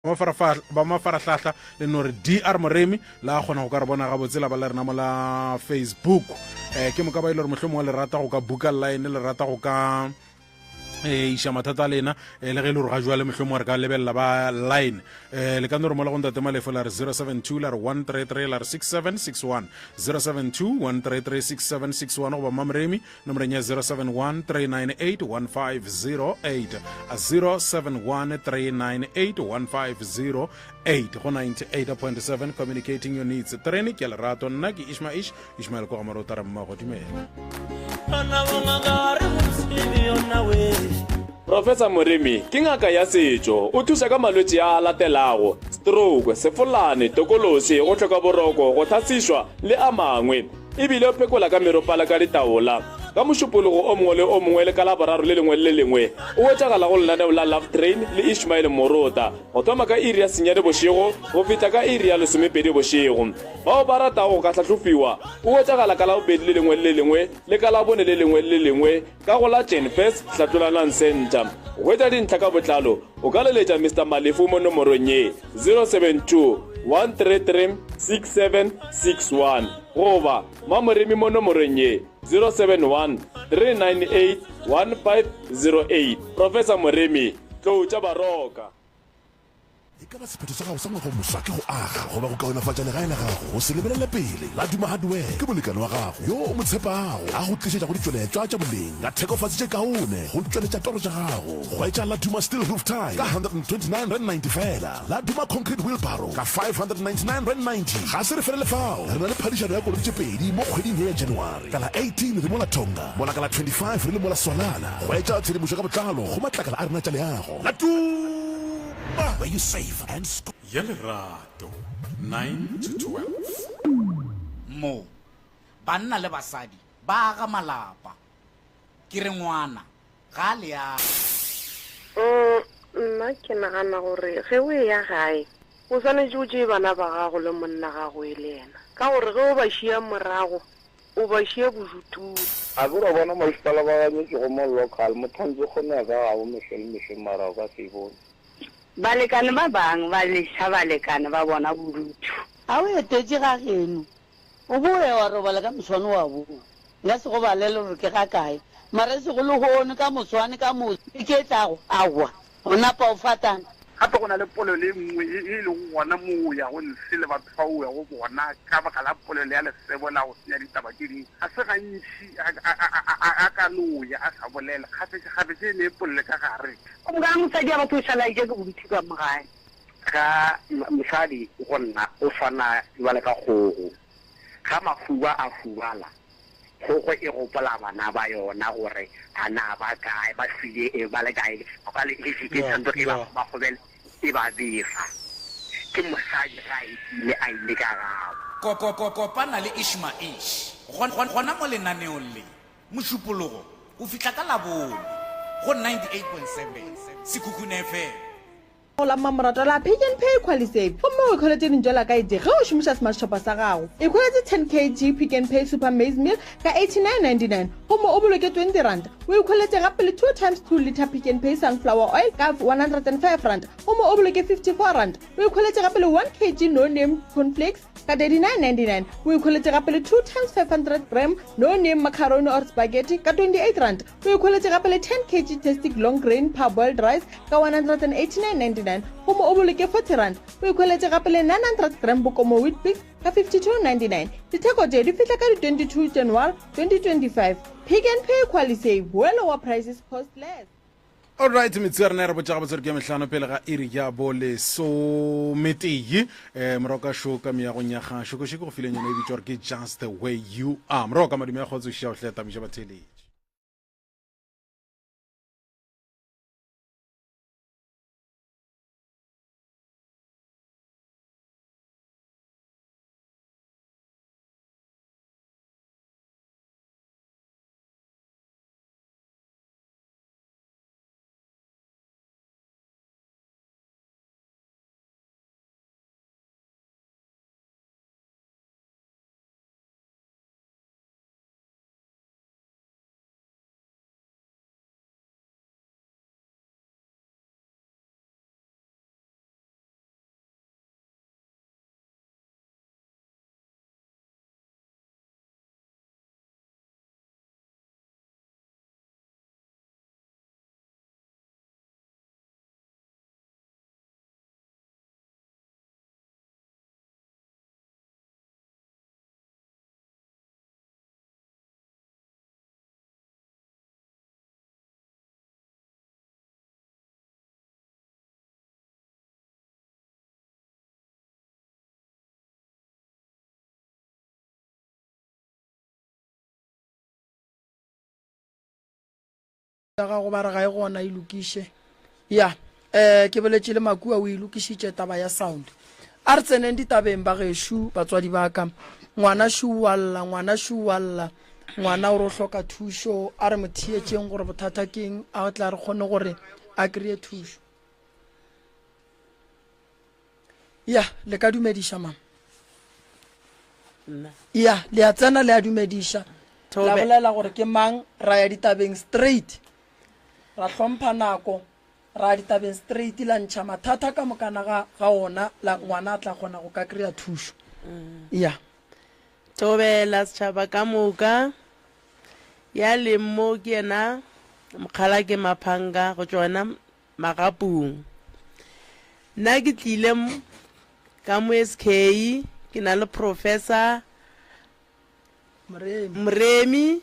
Ba mafarahlahla le no re DR Moremi la kgona go ka re bona gabotse la ba le rena mo la Facebook. Eh, ke moka ba ile gore mohlomongwe le rata go ka buka line le rata go ka e iša mathata a lena e le ge e le gore ga jwale mohlomongwe re ka lebelela ba line um le ka no re mola go ntate Malefo la re 072 la re 133 la re 6761 072 133 6761 goba Mamremi nomoreng ya 071 398 1508 071 398 1508 go 98.7 communicating your needs terene ke ya lerato nna ke ishma ish ishmael kwa marota re mmago dumela Professor Moremi ke ngaka ya setšo. O thuša ka malwetši a a latelago, stroke, sefolane, tokološi, go hloka boroko, go hlasišwa le a mangwe. E bile o phekola ka meropala ka ditaola. Ka Mošupologo o mongwe le o mongwe le ka Laboraro le lengwe le le lengwe o hwetšagala go lenaneo la Love Train le Ishmael Morota go thoma ka iri ya senyane bošego go fihla ka iri ya lesomepedi bošego. Bao ba ratago go ka hlahlofiwa o hwetšagala ka Labobedi le lengwe le le lengwe le ka Labone le lengwe le le lengwe ka go la Jenfes Hlatlolanang Centre. Go hwetša dintlha ka botlalo o ka leletša Mister Malefu mo nomorong ye, 072 133 6761 goba Mamoremi mo nomorong ye, 071 398 1508. Professor Moremi, Tlou tša Baroka. E ka ba sephetho sa gago sa ngwaga o moswa ke go aga goba go kaonafatša legae la gago, go se lebelele pele. La Duma Hardware ke molekane wa gago yo o mo tshepago a go tlišetšago ditšweletšwa tša boleng ka thekofase tše kaone go tšweletša toro tša gago. Hwetša La Duma Steel Roof Tile ka R129.90 feela, La Duma Concrete Wheelbarrow ka R599.90. Ga se re felele fao, re na le phadišano ya koloi tše pedi mo kgweding ye ya January. Ka la 18 re mola Tonga, mola ka la 25 re le mola Swalala. Hwetša tshedimošo ka botlalo go matlakala a rena tša leago. La Duma! Where you save and score. Ya lerato, 9 to 12. Mo, banna le basadi ba aga malapa. Ke re ngwana ga a leago. Mm, nna ke nagana gore ge o eya gae o swanetše o tšee bana ba gago le monna gago e le yena, ka gore ge o ba šia morago o ba šia bodutung. A ke ra bona masepala ba ganyetšego mo local mothantse o kgone ya ka gabo mehle le mehleng mara o ka se e bone. Balekane ba bang ba leša balekane ba bona bodutu. A o etetše ga geno, o boe wa robala ka moswane wa boa. Nka se go balele gore ke ga kae, mara e sego lehono, ka moswane, ka moso, beke e tlago, aowa, o napa o fatana. Gape go na le polelo e nngwe e e lego gona mo o yago ntshe le batho ba o yago bona ka baka la polelo ya lesebo la go senya ditaba tše dingwe. Ga se gantši a, a, a, a, a ka no ya a sa bolela. Kgafetšakgafetša e ne e polelo ka gare. Gomme mosadi ya batho o šala a eja ke bodutu ka mo gae. Ga mosadi go nna o swana bjale ka kgogo. Ga mahuba a hubala, kgogo e gopola bana ba yona gore a na ba kae, ba hwile e ba le kae, ba le ke ke tshwanetse e ba ba kgobele e ba befa. Ke mosadi ga a etile a ile ka gabo. Kopana le Ishmaish gona mo lenaneong le, Mošupologo go fihla ka Labone go 98.7 Sekhukhune FM. Go la mmamoratwa la Pick n Pay Qualisave gomme o ikhweletše dintšo la ka ete ge o šomiša Smart Shopper sa gago. Ikhweletše 10 kg Pick n Pay Super Maize Meal ka 89.99 gomme o boloke R20. O ikhweletše gape le 2 times 2 litre Pick n Pay Sunflower Oil ka R105 gomme o boloke R54. O ikhweletše gape le 1 kg No Name Cornflakes ka 39.99. O ikhweletše gape le 2 times 500 gram No Name Macaroni or Spaghetti ka R28. O ikhweletše gape le 10 kg Tastic Long Grain Parboiled Rice ka 189.99 gomme o boloke R40. O ikhweletše gape le 900 gram Bokomo Weet-Bix ka 52.99. Ditheko tše di fihla ka di 22 January 2025. Pick n Pay Qualisave, where lower prices cost less. Alright, metsi ya rena e re botša gabotse gore ke ya mehlano pele ga iri ya bolesometee. Um morago ka šo ka meagong ya gašo ko še ke go fileng yona e bitšwa gore ke Just the Way You Are. Morago ka madume a kgotso šiša o hle tamiša batheeletši. Ya gago ba re ga e gona e lokiše. Ya, eh ke boletše le Makua o e lokišitše taba ya sound. A re tseneng ditabeng ba gešu batswadi ba ka. Ngwana šu wa lla, ngwana šu wa lla. Ngwana o re o hloka thušo, a re mo theetšeng gore bothata ke eng, a tla re kgone gore a kry-e thušo. Ya, le ka dumediša mama. Nna. Ya, le a tsena le a dumediša. Thobe. La bolela gore ke mang, ra ya ditabeng straight. Ra hlompha nako, ra ya ditabeng straight la ntšha mathata ka mokana ga, ga ona, la ngwana a tla kgona go ka kry-a thušo. Ya. Thobela setšhaba ka moka. Ya leng mo ke yena Mokgalake Maphanga go tšwa gona Magapung. Nna ke tlile ka mo SK ke na le Professor Moremi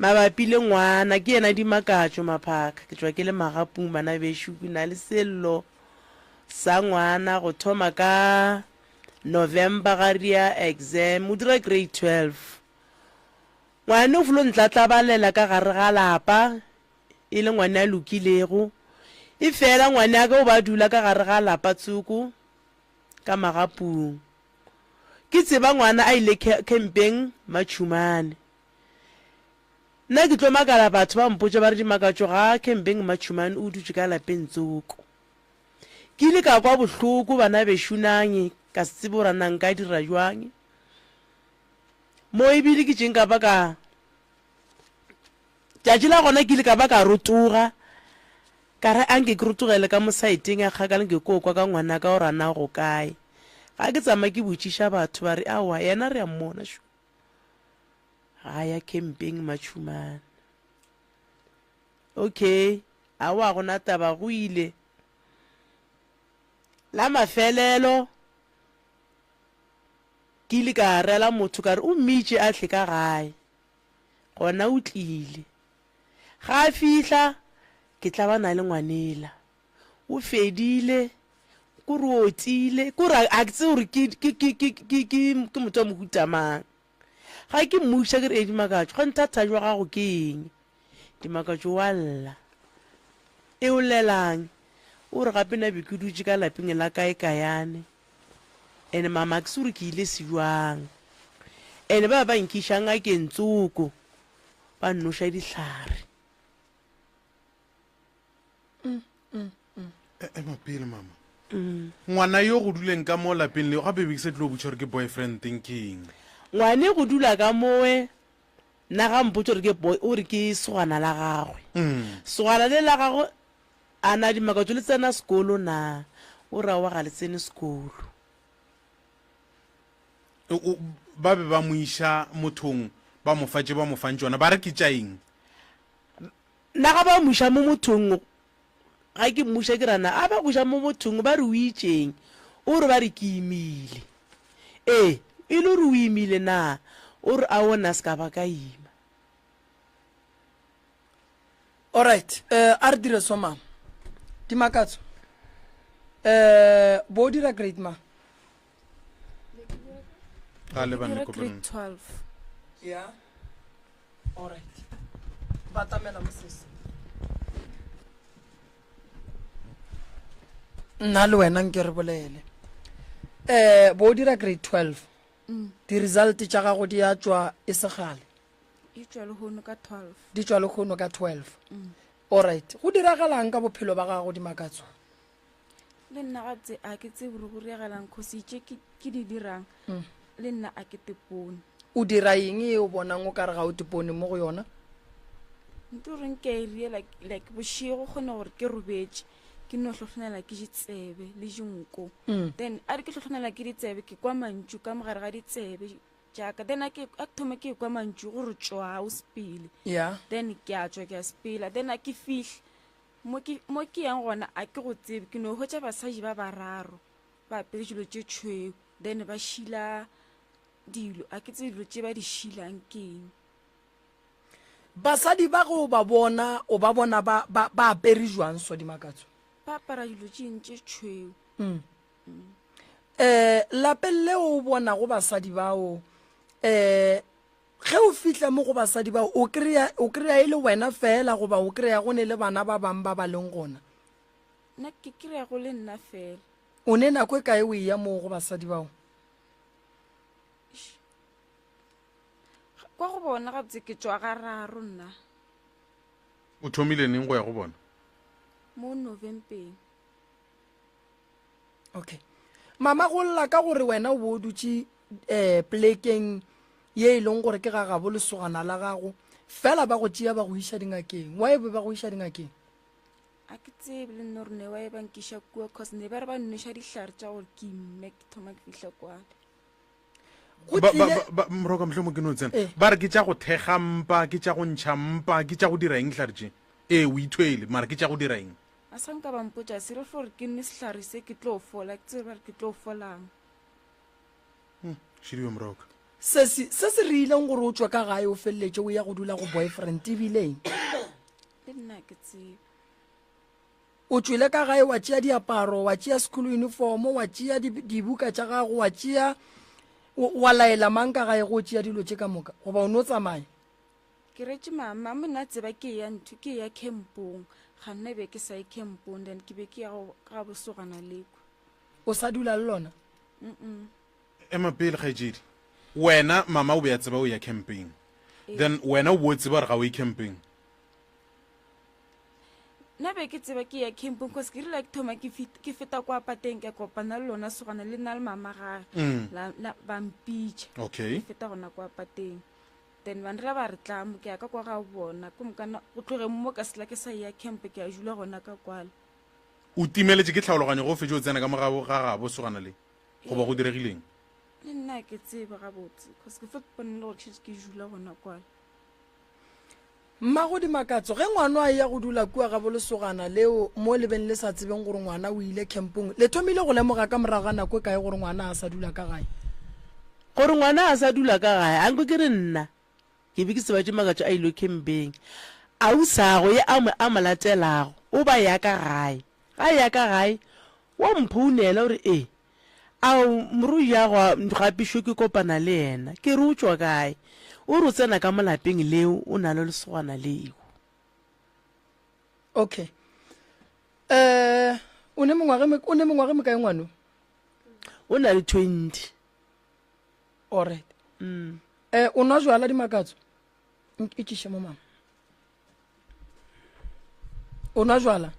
mabapi le ngwana ke yena Dimakatšo Maphaka. Ke tšwa ke le Magapung bana bešo, ke na le sello sa ngwana go thoma ka November ga ria exam, o dira grade 12. Ngwane o flo ntlatlabalela ka gare ga lapa e le ngwane a lokilego. Efela ngwaneaka o ba dula ka gare ga lapa tsoko ka magapung. Ke tseba ngwana a ile khempeng Matšhumane. Nna ke tlo makala batho ba mpotša ba re Dimakatšo ga a khempeng Matšhumane o dutše ka lapeng tsoko. Ke ile ka kwa bohloko bana bešo nang ka se tsebe gore na nka dira bjang. Mo ebile ke tšeng ka ba ka Tšatši la gona ke ile ka ba ka rotoga, ka re anke ke rotogele ka mo saeteng ya kgakala nke ko kwa ka ngwanaka gore a na go kae. Ga ke tsamaya ke botšiša batho ba re aowa yena re a mmona šo ga ya campeng Matšhumane. Okay, aowa ga gona taba go ile. La mafelelo ke ile ka rela motho ka re o mmitše a tle ka gae. Gona o tlile. Ga a fihla, ke tla ba na le ngwanela. O fedile, ko re o otile, ko re a ke tsebe gore ke, ke, ke, ke, ke, ke, ke motho wa mohuta mang. Ga ke mmuša ke re, Ee, Dimakatšo, kganthe thata jwa gago ke eng? Dimakatšo o a lla. E o llelang? O re gape na be ke dutše ka lapeng la kae kayane. Ene mama ke se gore ke ile sejwang. Ene ba ba nkiša ngakeng tsoko ba nnoša dihlare. Ema pele mama. Ngwana yo go duleng ka mo lapeng leo gape be ke sa tlilo botša gore ke boyfriend ke eng. Ngwane go dula ka mowe nna ga mpotše gore ke boy o re ke sogana la gagwe. Sogana le la gagwe A na Dimakatšo le tsena sekolo na? O re aowa ga le tsene sekolo. Ba be ba mo iša mothong ba mo fa tše ba mo fang tšona ba re ke tša eng? Nna ga ba mo iša mo mothong ga ke mmuša ke ra na a ba go iša mo mothong ba re o itšeng? O re ba re ke imile. Ee e le gore o imile na? O re aowa nna se ka ba ka ima. Alright, eh, a re dire so mama. Dimakatso. Eh, bo dira grade ma. Ga le bane Dira kopanong. grade 12. Yeah. Alright. Batamela mosese. Nna le wena nke re bolele. Eh, bo dira grade 12. Di result tša gago di a tšwa e segale. E tšwa lehono ka 12. Di tšwa lehono ka 12. Alright. Go diragalang ka bophelo ba gago Dimakatso? Le nna ga tse a ke tsebe gore go diragalang cause tše ke ke di dirang le nna a ke tepone. O dira eng e o bonang o kare ga o tepone mo go yona? Nto reng ke a e ria like like bošego kgone gore ke robetše ke no hlohlonela ke ditsebe le dinko. Then a re ke hlohlonela ke ditsebe ke kwa mantšu ka mogare ga ditsebe Jaaka, then a ke a ke thoma ke kwa mantšu gore tšwa o sepele. Yeah. Then ke a tšwa ke a sepela. Then a ke fihle mo ke mo ke yang gona a ke go tsebe ke no hwetša basadi ba bararo ba apere dilo tše tšhweu then ba šila dilo a ke tsebe dilo tše ba di šilang ke eng. Basadi ba ge o ba bona o ba bona ba ba ba apere jwang so Dimakatso? Ba apara dilo tše eng tše tšhweu. Mm. Eh, lapeng leo o bonago basadi bao, eh, Ge o fihla mo go basadi bao, o kry-a, o kry-a e le wena feela goba o kry-a go ne le bana ba bang ba ba leng gona? Nna ke kry-a go le nna feela. O ne nako e kae o eya moo go basadi bao? Kwa go bona gabotse ke tšwa gararo nna. O thomile neng go ya go bona? Mo Novembeng. Okay. Mama go lla ka gore wena o bo o dutše um plekeng ye e leng gore ke ga gabo lesogana la gago fela ba go tšea ba go iša dingakeng. Why be ba go iša dingakeng? A ke tsebe le nna gore ne wa e ba nkiša kua cause ne ba re ba nnoša dihlare tša gore ke imme ke thoma ke fihla kwale. Go Ba- ba- tlile ba- ba- moroka mohlomong ke no tsena Eh. ba re ke tša go thekga mpa ke tša go ntšha mpa ke tša go dira eng dihlare tše ee o ithwele mara ke tša go dira eng A sa nka ba mpotša selo fo gore ke nwe sehlare se ke tlo fola, ke tsebe ba re ke tlo folang. Šidiwe Moroka. Se se se se reileng gore o tšwe ka gae o feleletše o ya go dula go boyfriend e bile eng? Le nna ha ke tsebe. O tšwele ka gae wa tšea diaparo, wa tšea school uniform, wa tšea dibuka tša gago, wa tšea wa laela mang ka gae go tšea dilo tše ka moka goba o no tsamaya? Ke retše mama, mama nna tseba ke ya ntho ke ya campong, ga nna be ke sa ye campong then ke be ke ya go ga bosogana leko. O sa dula le lona? Mm. Ema pele kgaetšedi. Wena mama o be a tseba o ya camping. Then wena o bo tseba gore ga o ye camping. Nna be ke tseba ke ya campong cause ke rile ke thoma ke ke feta kwa pateng ke kopana le lona sogana le nna le mama gage. La, la ba mpitša. Okay. Ke feta gona kwa pateng. Then ba nrela ba re tla mo ke ya ka kwa ga bona ko mokana go tlogeng mo ka sela ke sa ya camp ke a dula gona ka kwala. O timeletše ke tlhaologanyo ge o fetše o tsena ka mo ga ga gabo sogana le goba go diregileng? Le nna ke tsebe gabotse cause ke fo ke le gore ke šetše ke dula gona kwala. Mmago Dimakatso, ge ngwano a eya go dula kua ga bolesogana leo mo le beng le sa tsebeng gore ngwana o ile campong, le thomile go lemoga ka morago ga nako e kae gore ngwana a sa dula ka gae? Gore ngwana a sa dula ka gae, a nko ke re nna ke be ke tseba Dimakatso a ile campeng. Ausago ye a mo a mo latelago o ba ya ka gae. Ga a ya ka gae, wa mphounela o re, E, Ao, morui-ya-gwa gapišo ke kopana le yena. Ke re o tšwa kae? O re o tsena ka mo lapeng leo, o na le lesogana leo. Okay. Eh, o ne mengwaga e o ne mengwaga e mekae ngwano? O na le 20. Alright. Mm. Eh, o nwa jwala dimakatso? Itšiše mo mama. O nwa jwala?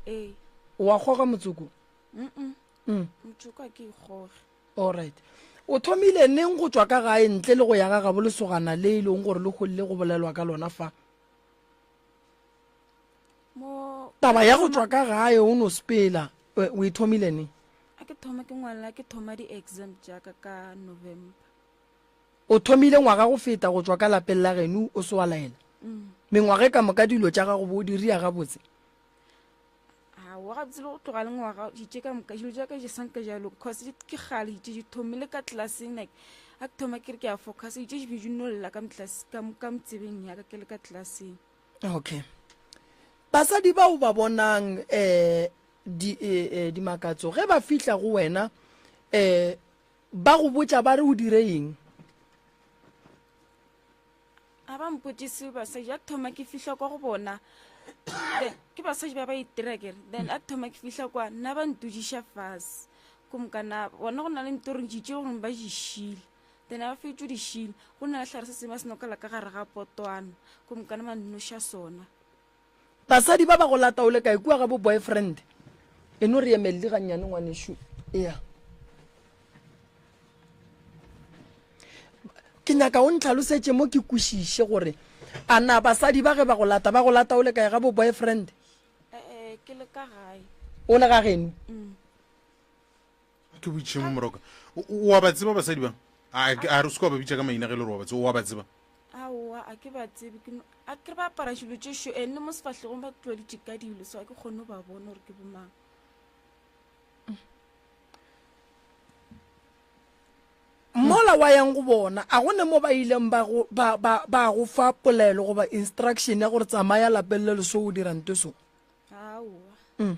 Ee. O wa kgoga motsoko? Mm. Mm. Motsoko a ke ikgoge. Alright. O thomile neng go tšwa ka gae ntle le go ya ga gabo lesogana le e leng gore le golle go bolelwa ka lona fa? Mo Taba ya go tšwa ka gae o no sepela o e thomile neng? A ke thoma ke ngwala ke thoma di-exam tša ka ka November. O thomile ngwaga go feta go tšwa ka lapeng la geno o se wa laela? Mm. Mengwaga e ka moka dilo tša gago bo o di ria gabotse? Aowa gabotse le go tloga le ngwaga ditše ka moka dilo tša ka di sanka jalo cause ke kgale ditše di thomile ka classeng like a ke thoma ke re ke a focus ditše di be di no lla ka mtlase ka motsebeng ya ka ke le ka classeng. Okay. Basadi bao ba bonang eh di eh, eh, dimakatso ge ba fihla go wena eh ba go botša ba re o dire eng? A ba mpotše seo basadi a thoma ke fihla kwa go bona then ke basadi ba ba itira kere then a thoma ke fihla kwa nna ba ntudiša fase ko mokana bona go na le nto reng ditše gore ba di šile then a ba fetše di šile go na le hlare se sengwe ba se nokela ka gare ga potwana ko mokana ba nnoša sona Basadi ba ba go lata o le kae kua ga bo boyfriend? E no re emelli gannyane ngwanešu. Ea. Ke nyaka o ntlhalosetše mo ke kwešiše gore a na basadi ba ge ba go lata ba go lata o le kae ga bo boyfriend? Eh, ke le ka gae. O le ga geno? Mm. Ke boitšhe mo moroka. O wa ba tseba basadi ba? A a re se kwa ba bitša ka maina ge le gore wa ba tseba. O wa ba tseba? Aowa, a ke ba tsebe. Ke no a ke re ba apara dilo tše šo and le mo sefahlegong ba tloditše ka dilo so a ke kgone go ba bona gore ke bomang. Mola wa yang go bona, a go ne mo ba ileng ba go ba ba ba go fa polelo goba instruction ya gore tsamaya lapeng le leso o dira nto so? Aowa. Mm.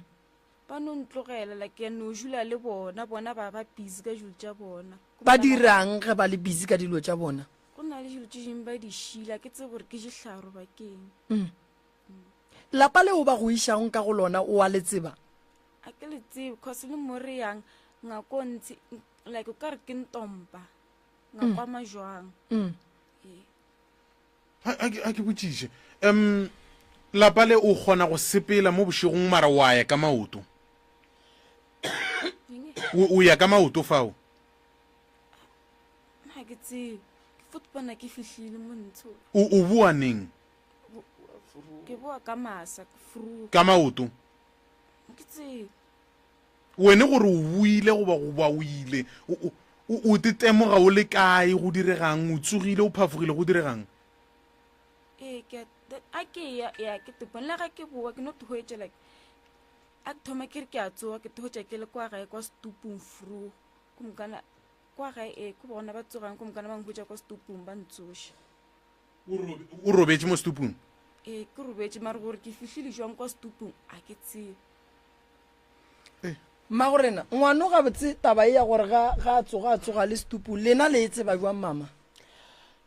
Ba no ntlogela like ke no dula le bona, bona ba ba busy ka dilo tša bona. Ba dirang ge ba le busy ka dilo tša bona? Go na le dilo tše dingwe ba di šila, ke tsebe gore ke dihlaro ba keng. Mm. Lapa leo ba go išago ka go lona o a le tseba? A ke le tsebe, cause le mo re yang ngako ntsi like o ka re ke ntompa. Ngako a majwang. Mm. Ee. A ke botšiše. Um lapa le o kgona go sepela mo bošegong mara wa ya ka maoto? O ya ka maoto fao? Ga ke tsebe. Ke fo bona ke fihlile mo ntsho. O o boa neng? Ke boa ka masa, ke fruka. Ka maoto? Ke tsebe. Wene gore o boile goba goba o ile, o o te temoga o le kae, go diregang, o tsogile, o phafogile, go diregang? Ee, ke a ke ya ya ke te bona ga ke boa ke no te hwetša like a ke thoma ke re ke a tsoga ke te hwetša ke le kwa gae kwa setupung fru ko mokana kwa gae ee ke bona ba tsogang ko mokana ba nkhwetša kwa setupung ba ntsoša. O robetše mo setupung? Ee, ke robetše mare gore ke fihlile jwang kwa setupung a ke tsebe. Mmagorena, ngwano gabotse taba e ya gore ga ga a tsoga a tsoga le setupung lena le e tseba jwang mama?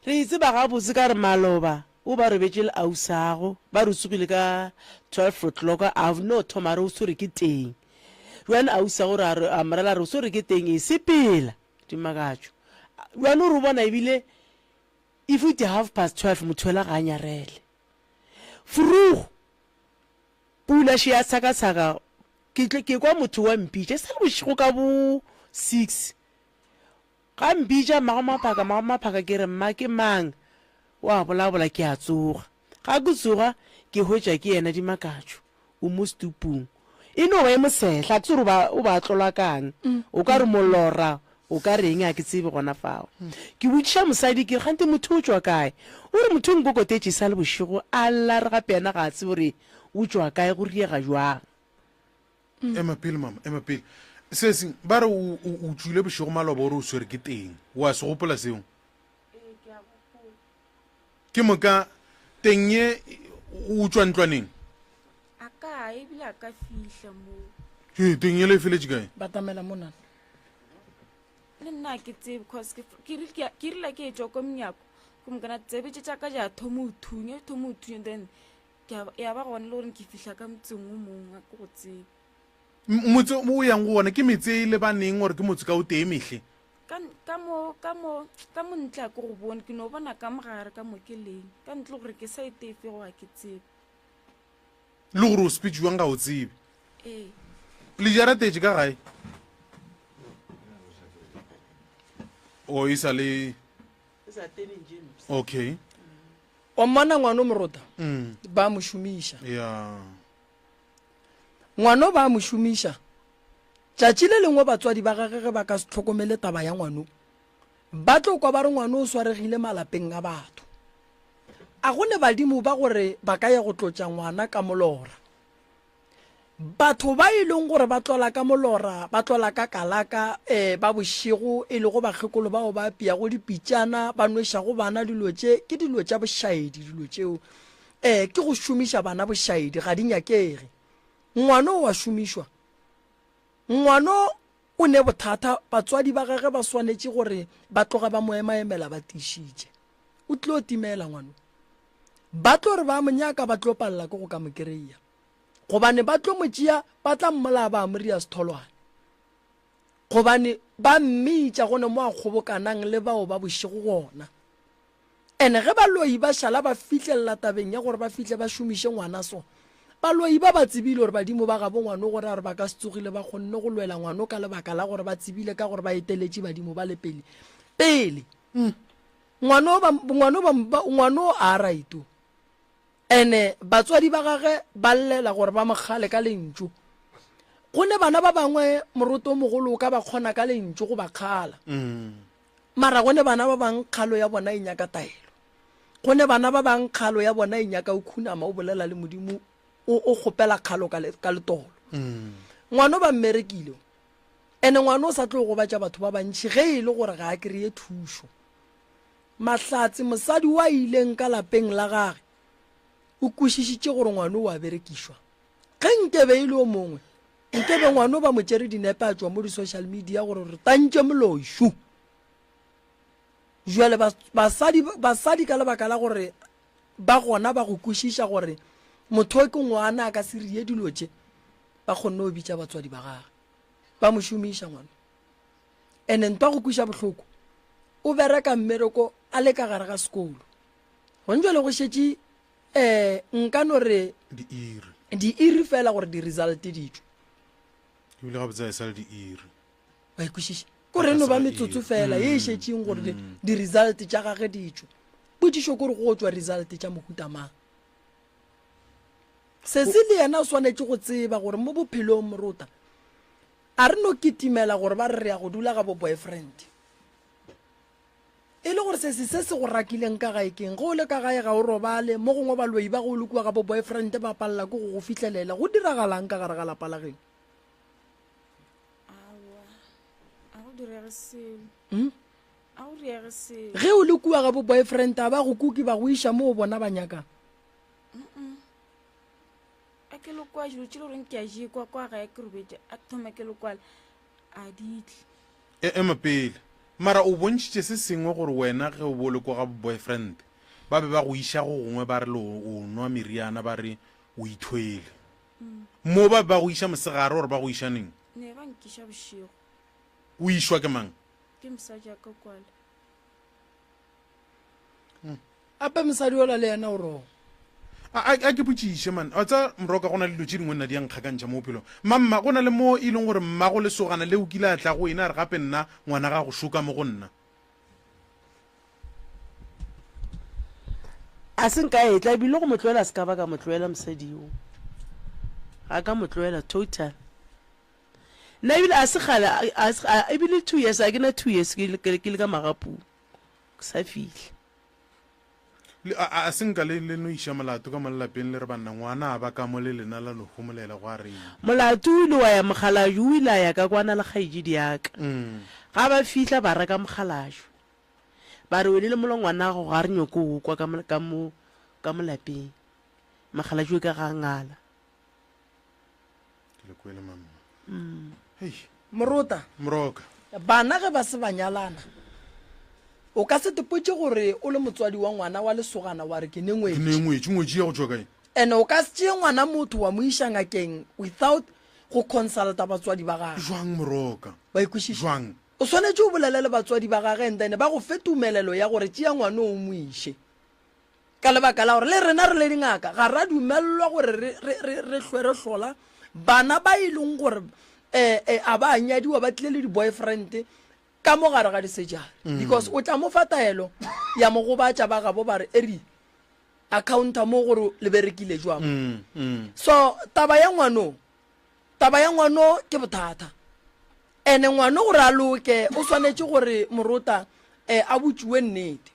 Re e tseba gabotse ka re maloba o ba robetše le ausago ba re o tsogile ka 12 o'clock a no thoma a re o swere ke teng bjane ausago re a re a morela re o swere ke teng e sepela Dimakatšo bjane o re o bona ebile e futi half past 12 motho yola ga a nyarele frugu Pula še ya tshakatshaka, ke tle ke kwa motho wa mpitša, e sa le bošego ka bo six. Ga mpitša, Mmago Maphaka, Mmago Maphaka, ke re, Mma ke mang? O a bolabola, ke a tsoga. Ga ke tsoga, ke hwetša ke yena Dimakatšo, o mo setupung. E no ba e mosehla, ga ke tsebe gore o ba, o ba tlolwa ka'ng. O ka re molora, o ka reng, ga ke tsebe gona fao. Ke botšiša mosadi ke re, Kganthe motho o tšwa kae? O re, Motho o nkokotetše e sa le bošego, a lla a re gape yena ga a tsebe gore O tšwa kae, go riega bjang? Ema pele, mama, ema pele. Sesi, ba re o, o, o tšwile bošego maloba o re o swere ke teng. O a se gopola seo? Ee, ke a gopola. Ke moka, teng ye, o tšwa ntlwaneng? A ka, ebile a ka fihla moo. He, teng yela e feletše kae? Batamela mo nana. Le nna ga ke tsebe, cause ke, ke rile, ke, ke rile ke etšwa ko monyako, ko mokana tsebe tše tša ka di a thoma go thunya, di thoma go thunya, then Ke a, ya ba gona le gore ke fihla ka motseng o mongwe, ga ke go tsebe. Motse o yang go wona ke metse e lebaneng or ke motse ka o tee mehle? Ka, ka mo, ka mo, ka mo ntle ga ke go bone, ke no bona ka mogare ka mo ke leng. Ka ntle gore ke sa ete efe go ga ke tsebe. Le gore o sepetše jwang ga o tsebe. Ee. Le jaratetše ka gae? O e sa le. Okay. Wa mmona ngwano morota? Mm. Ba mo šomiša. Yeah. Ngwano ba mo šomiša. Tšatši le lengwe batswadi ba gage ge ba ka se tlhokomele taba ya ngwano, ba tlo kwa ba re ngwano o swaregile malapeng a batho. A go ne badimo ba gore ba ka ya go tlotša ngwana ka molora. Batho ba e leng gore ba tlola ka molora, ba tlola ka kalaka, ee, ba bošego, e lego bakgekolo bao ba apiago dipitšana, ba nwešago bana dilo tše, ke dilo tša bošaedi dilo tšeo. Ee, ke go šomiša bana bošaedi, ga di nyakege. Ngwano o a šomišwa. Ngwano o ne bothata, batswadi ba gage ba swanetše gore ba tloge ba mo emaemela ba tiišitše. O tlo timela ngwano. Ba tlo re ba mo nyaka, ba tlo palela ke go ka mo kereia. Gobane ba tlo mo tšea, ba tla mmolaya ba mo ria setholwane. Gobane ba mmitša go ne mo a kgobokanang le bao ba bošego gona. Ene ge baloi ba šala ba fihlelela tabeng ya gore ba fihle ba šomiše ngwana so, baloi ba ba tsebile gore badimo ba gabo ngwano gore a re ba ka se tsogile ba kgonne go lwela ngwano ka lebaka la gore ba tsebile ka gore ba eteletše badimo ba le pele pele. Ngwano ba, ngwano ba, ngwano a raito. Ene batswadi ba gage ba llela gore ba mo kgale ka lentšu. Go ne bana ba bangwe moroto o mogolo o ka ba kgona ka lentšu go ba kgala. Mara go ne bana ba bang kgalo ya bona e nyaka taelo. Go ne bana ba bang kgalo ya bona e nyaka o khunama o bolela le Modimo o, o kgopela kgalo ka, ka letolo. Ngwano ba mmerekile. Ene ngwano o sa tlo gobatša batho ba bantši ge e le gore ga a kry-e thušo. Mahlatse, mosadi wa ileng ka lapeng la gage, o kwešišitše gore ngwano o a berekišwa. Ge nkebe e le o mongwe, nkebe ngwano ba mo tšere dinepe a tšwa mo di-social media gore re tantše moloi šu. Jwale basadi, basadi ka lebaka la gore ba gona ba go kwešiša gore motho o ke ngwana a ka se rie dilo tše, ba kgonne go bitša batswadi ba gage ba mo šomiša ngwana. Ene ntwa go kweša bohloko, o bereka mmereko a le ka gare ga sekolo. Gone jwale go šetše um nka no re diiri diiri fela gore di-result di tšwe. Ebile gabotse a e sa le diiri. Wa e kwešiša? Ko re no ba metsotso fela ye e šetšeng gore mm. di-result tša gage di tšwe. Potšišo kore go tšwa result tša mohuta mang. Sesi le yena o swanetše go tseba gore mo bophelong morota a re no kitimela gore ba re re ya go dula ga bo boyfriend. E le gore sesi se se go rakileng ka gae keng? Ge o le ka gae ga o robale, mo gongwe baloi ba ge o le kua ga bo boyfriend ba palela ke go go fihlelela. Go diragalang ka gare ga lapa la geno? Aowa, a go direge selo. Hmm? A go direge selo. Ge o le kua ga bo boyfriend a ba go kuke ba go iša mo bona ba nyakang? Mm-mm. A ke le kwa dilo tše le goreng ke a je kwa kwa gae ke robetše a thoma ke le kwala a di tle. E ema pele. Mara o bontšhitše se sengwe gore wena ge o bo le kwa ga bo boyfriend ba be ba go iša go gongwe ba re le o nwa meriana ba re o ithwele. Mo ba be ba go iša mosegare or ba go iša neng? Ne ba nkiša bošego. O išwa ke mang? Ke mosadi ya ka kwale. Ape mosadi ola le yena o wrong. A, a, a ke botšiše man, wa tseba Moroka go na le dilo tše dingwe nna di a nkgakantšha mo bophelong. Mamma, go na le mo e leng gore mmago lesogana le o kile a tla go wena a re gape nna ngwana gago šoka mo go nna. A se nka etla ebile go mo tlohela se ka ba ka mo tlohela mosadi yo. Ga ka mo tlohela total. Nna ebile a se kgale ebile 2 years a ke na 2 years ke ke le ka magapung. Ke sa fihla. Le a a se nka le le no iša molato ka mo lelapeng le re banna ngwana a ba ka mo le lena la no homolela gwa reng. Molato o ile wa ya mokgalabje o ile a ya ka kwana le kgaetšedi ya ka. Ga ba fihla ba reka mokgalabje. Ba re wene le molongwanago ga re nyoko o kwa ka mo, ka mo, ka mo lapeng. Mokgalabje o ka ga ngala. Ke le kwele mamma. Hei. Morota. Moroka. Bana ge ba se ba nyalana, o ka se tepotše gore o le motswadi wa ngwana wa lesogana wa re ke ne ngwetši. Ke ne ngwetši, ngwetši ya go tšwa kae? And o ka se tšee ngwana motho wa mo iša ngakeng without go consulta batswadi ba gagwe. Jwang Moroka? Wa e kwešiša? Jwang? O swanetše o bolele le batswadi ba gage and then ba go fe tumelelo ya gore tšea ngwana o mo iše. Ka lebaka la gore le rena re le dingaka ga ra dumelelwa gore re, re, re, re hlwe re hlola bana ba e leng gore um a ba nyadiwa ba tlile le di-boyfriend ka mo gare ga disejari mm. because o tla mo fa taelo ya mo gobatša ba gabo ba re eri accounta mo gore le berekile jwang mm, mm. so taba ya ngwano Taba ya ngwano ke bothata. Ene ngwano gore a loke o swanetše gore morota eh, a botšiwe nnete.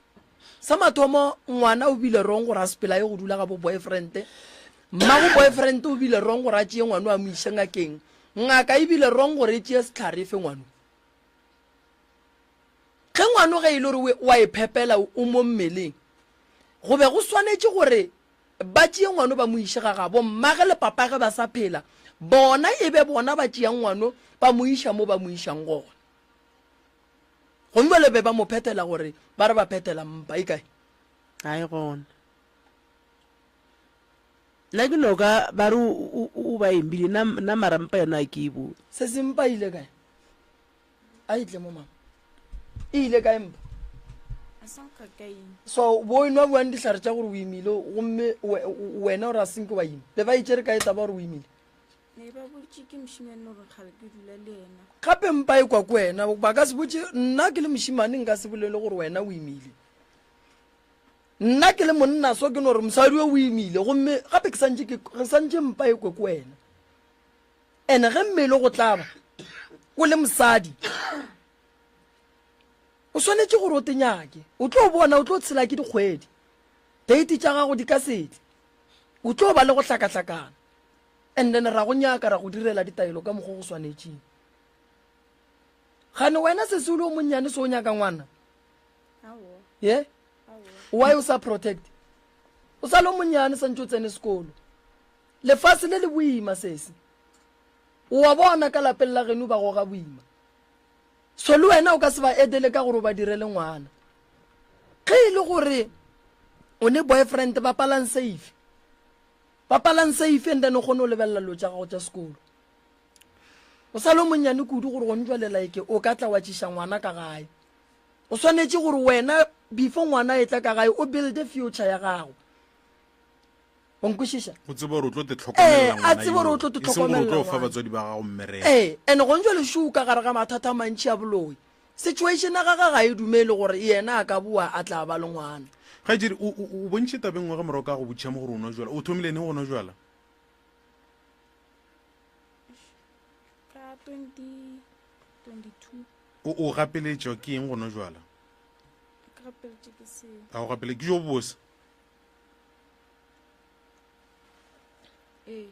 Sa mathomo ngwana o bile wrong gore a sepela ye go dula ga bo boyfriend. Mmago boyfriend o bile wrong gore a tšee ngwano a mo iše ngakeng. Ngaka e bile wrong gore e tšee sehlare e fe ngwano. Ge ngwano ge e le gore wa e phepela o mo mmeleng, go be go swanetše gore Ba tšee ngwano ba mo iše ga gabo mmage le papage ba sa phela, bona e be bona ba tšeang ngwano ba mo iša mo ba mo išang gona. Gomme bjale be ba mo phethela gore ba re ba phethela mpa e kae? Ga e gona. Nna ke no ka ba re o ba embile, nna mara mpa yona ga ke e bone. Sesi mpa e ile kae? A e tle mo mama. E ile kae mpa? A sa nka ka eng. So bo enwa buang dihlare tša gore o imile gomme wena o re a senke wa ima. Be ba itšere kae taba gore o imile? Ne ba botše ke mošemane gore kgale ke dula le yena. Gape mpa e kwa ko wena ba ka se botše nna ke le mošemane nka se bolele gore wena o imile. Nna ke le monna so ke no re mosadi o o imile gomme gape ke santše ke re santše mpa e kwe ko wena. Ene ge mmele go tlaba o le mosadi o swanetše gore o tenyake o tlo bona o tlo tshela ke dikgwedi date tša gago di ka setle o tlo ba le go hlakahlakana and then ra go nyaka ra go direla ditaelo ka mokgwa go swanetšeng gane wena sese o le o monnyane se o nyaka ngwana ye why o sa protect o sa le o monnyane santse o tsene sekolo Lefase le le boima sesi. O a bona ka lapeng la geno ba goga boima. So le wena o ka se ba etele ka gore o ba direle ngwana. Ge e le gore o ne boyfriend bapalang safe. Bapalang safe and then o kgone go lebelela dilo tša gago tša sekolo. O sa le monnyane kudu gore gone jwale like o ka tla wa tšiša ngwana ka gae. O swanetše gore wena before ngwana e tla ka gae o builde future ya gago. O nkwešiša? O tsebe gore o tlo te tlhokomelela Ee, a tsebe gore o tlo te Eseng gore o tlhokomelela tlo fa ngwana. batswadi ba gago mmereko. Ee, and gone jwale šo o ka gare ga mathata a mantši a boloi. Situation ya gagwe ga e dumele gore yena a ka boa a tla ba le ngwana. Kgaetšedi, o, o, o bontšhe tabeng nngwe ge morago ka go botšiša mo gore o nwa jwala. O thomile neng go nwa jwala? Ka 2022. O, o gapeletšwa ke eng go nwa jwala? Ke gapeletše ke seo. A o gapele ke jo bose? Ee.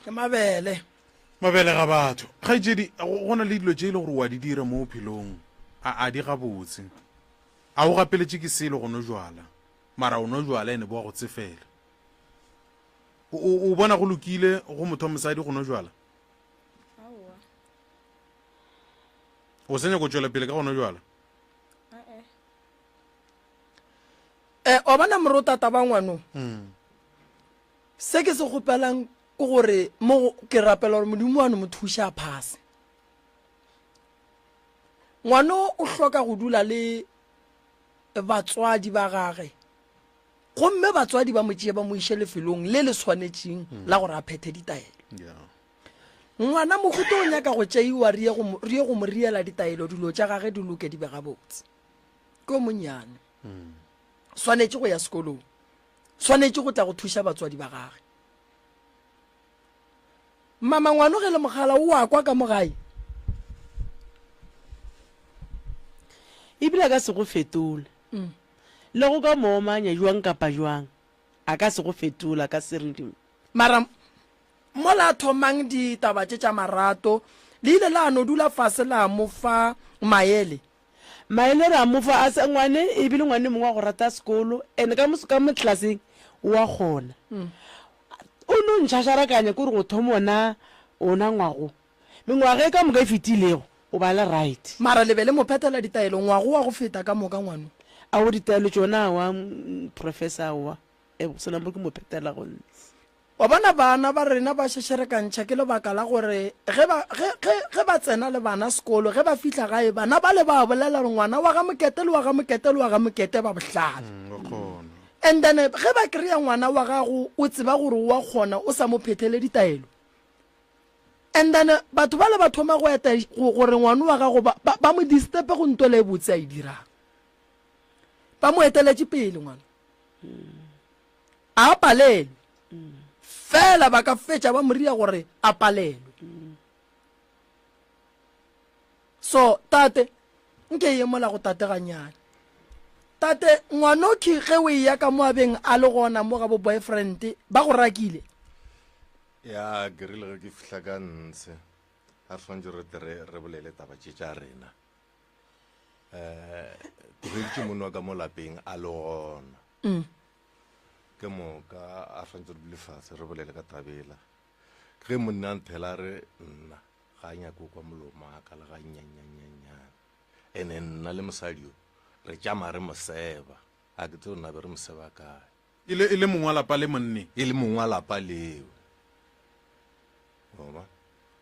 Ke mabele. Mabele ga batho. Kgaetšedi, go na le dilo tše e le gore wa di dira mo bophelong, a a di gabotse. A o gapeletše ke selo go no jwala, mara o no jwala ene bo a go tsefela. O, o, o bona go lokile go motho wa mosadi go no jwala? Aowa. O sa nyako tšwela pele ka go no jwala? Ae. Eh, wa bona morotata ba ngwano? Mm. Se ke se kgopelang ke gore mo ke rapela gore Modimo wa no mo thuša a phase. Ngwano o hloka go dula le batswadi ba gage gomme batswadi ba mo tšee ba mo iše lefelong le le swanetšeng la gore a phethe ditaelo. Ngwana mohuta o nyaka go tšeiwa re ye go mo, re ye go mo riela ditaelo dilo tša gage di loke di be gabotse. Ke o monnyane. Swanetše go ya sekolong. Swanetše go tla go thuša batswadi ba gage. Mama ngwano ge le mogala o a kwa ka mo gae. Ebile a ka se go fetole. Le go ka mo omanya jwang kapa jwang, a ka se go fetole, a ka se re. Mara mola a thomang ditaba tše tša marato, le ile la no dula fase la mo fa maele. Maele re a mo fa a sa ngwane e bile ngwane mongwe wa go rata sekolo and ka mo ka mo classeng o a kgona. O no ntšhašarakanya ke gore go thoma ona ona ngwago. Mengwaga e ka moka e fetilego o ba le right. Mara le be le mo phethela ditaelo ngwago wa go feta ka moka ngwano. Ao ditaelo tšona aowa professor aowa e go sena mo ke mo phethelago ntshe. Wa bona bana ba rena ba šešerekantšha ke lebaka la gore ge ba, ge, ge, ge ba tsena le bana sekolo, ge ba fihla gae, bana bale ba bolela gore ngwana wa ga Mokete le wa ga Mokete le wa ga Mokete ba bohlale. Mm, And then ge ba kry-a ngwana wa gago o tseba gore o wa kgona o sa mo phethele ditaelo. And then batho bale ba thoma go eta gore ngwana wa gago ba, ba, ba mo disturbe go ntwele e botse a e dirang. Ba mo eteletše pele ngwana. A palelwe. Fela ba ka fetša ba mo ria gore a palelwe. So, tate, nke ye mola go tate ganyane. Tate, ngwanokhi ge o eya ka mo a beng a le gona mo ga bo boyfriend, ba go rakile? Ya, ke rile ge ke fihla ka ntshe, a re swanetše re tle re re bolele taba tše tša rena. Um, ke hweditše monna wa ka mo lapeng a le gona. Mm. Ke moka a swanetše re dule fase re bolele ka tabela. Ge monna a nthela a re nna ga a nyake go kwa molomo wa ka le ga nnyannyannyane. Ene nna le mosadi yo re tšama re mo seba. A ke tsebe nna be re mo seba kae. E le, e le mong wa lapa le monne. E le mong wa lapa leo. Wa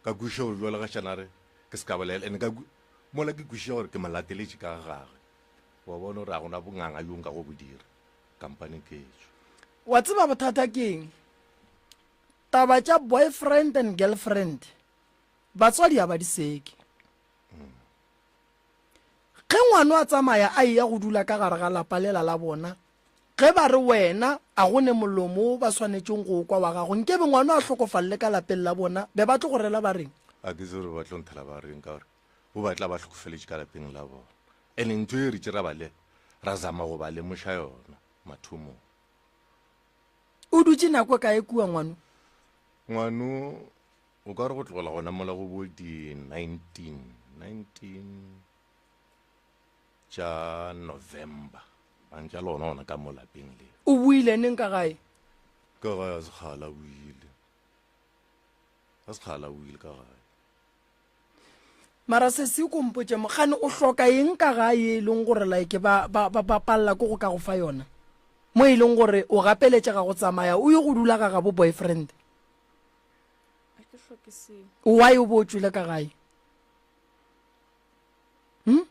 Ka kwešiša gore jwale ga šana re ke se ka bolela. Ene ka mola ke kwešiša gore ke mo lateletše ka ga gagwe. Wa bona gore a gona bonganga bjo nka go bo dira. Kampane ke tšwe. Wa tseba bothata ke eng? Taba tša boyfriend and girlfriend batswadi ga ba di seke. Ge ngwano a tsamaya a eya go dula ka gare ga lapa lela la bona, ge ba re wena a go ne molomo wo ba swanetšeng go o kwa wa gago, nkebe ngwano a hlokofalele ka lapeng la bona, be ba tlo go rela ba reng? A ke tsebe gore ba tlo nthela ba reng ka gore bo ba tla ba hlokofaletše ka lapeng la bona. Ene ntho e re tše ra ba le ra zama go ba lemoša yona mathomong. O dutše nako e kae kua ngwano? Ngwano o ka re go tlogela gona mola go bo di 19, 19 tša November a ntša le gona gona ka mo lapeng le. O boile neng ka gae? Ka gae a sekgala o ile. A sekgala o ile ka gae. Mara sesi o ko mpotše mo, kgane o hloka eng ka gae ye e leng gore like ba, ba, ba, ba palela ke go ka go fa yona? Mo e leng gore o gapeletšega go tsamaya o ye go dula ga gabo boyfriend. Ga ke hloke seo. Why o bo o tšwele ka gae? Hm?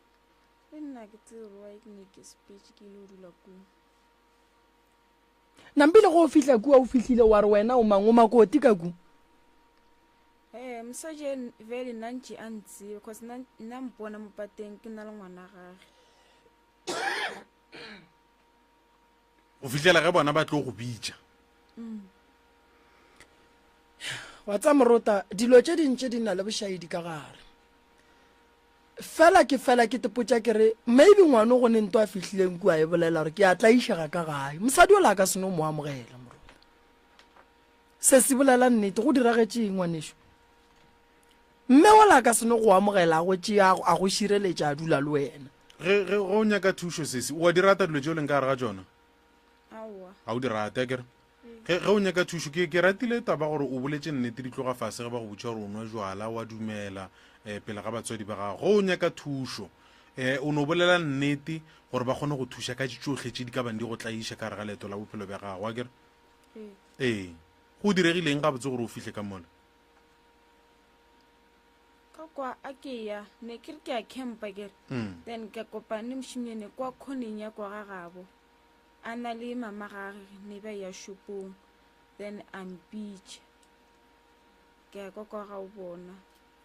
Le nna ke tsebe gore why ke ne ke sepetše ke ile go dula koo. Nampile go o fihla kua o fihlile wa re wena o mang o makoti ka ku. Ee, mosadi e vele nna ntše a ntsebe cause nna nna mpona mo pateng ke na le ngwana gage. Go fihlela ge bona ba tlo go bitša. Mm. Wa tsa morota dilo tše dintši di na le bošaedi ka gare. Fela ke fela ke tepotša ke re maybe ngwano go ne nto a fihlileng kua e bolela gore ke a tlaišega ka gae. Mosadi ola a ka se no mo amogela morota. Sesi bolela nnete, go diragetše eng ngwanešu? Mme ola a ka se no go amogela a go tšea a go šireletša a dula le wena. Ge ge o nyaka thušo sesi, o a di rata dilo tše o leng ka gare ga tšona? Aowa. Ga o di rate akere? Ge ge o nyaka thušo ke ke ratile taba gore o boletše nnete di tloga fase ge ba go botša gore o nwa jwala wa dumela eh, pele ga batswadi ba gago. Ge o nyaka thušo eh, o no bolela nnete gore ba kgone go thuša ka tšohle tše di ka bang di go tlaiša ka gare ga leeto la bophelo bja gago akere? Ee. Go diregile eng gabotse gore o fihle ka mola? Ka kwa a ke ya, ne ke re ke ya campa ke re. Mm. Then ka kopana le mošimnyane kwa khoneng ya kwa ga gabo. A na le mama gage ne ba ya shopong. Then a mpitša. Ke ya kwa kwa ga o bona.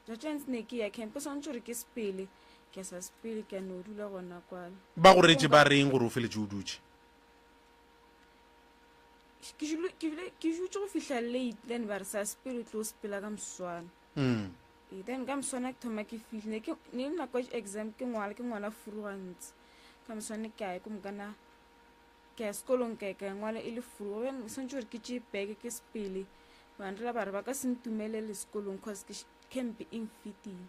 Tšatši ne ke ya camp, o swantše gore ke sepele. Ke sa sepele ke a no dula gona kwale. Ba go reetše ba reng gore o feletše o dutše? Ke jule- ke bile- ke dutše go fihla late then ba re sa sepele o tlo sepela ka moswana Mm. Ee, then ka moswana ke thoma ke fihle ne ke ne le nako ya exam ke ngwala ke ngwala furu gantsi ka moswane ke ya ko mokana ke ya sekolong ka ka ngwala e le furu then swantse gore ke tšee beke ke sepele banrela ba re ba ka se ntumelele sekolong cause ke camp e mfetile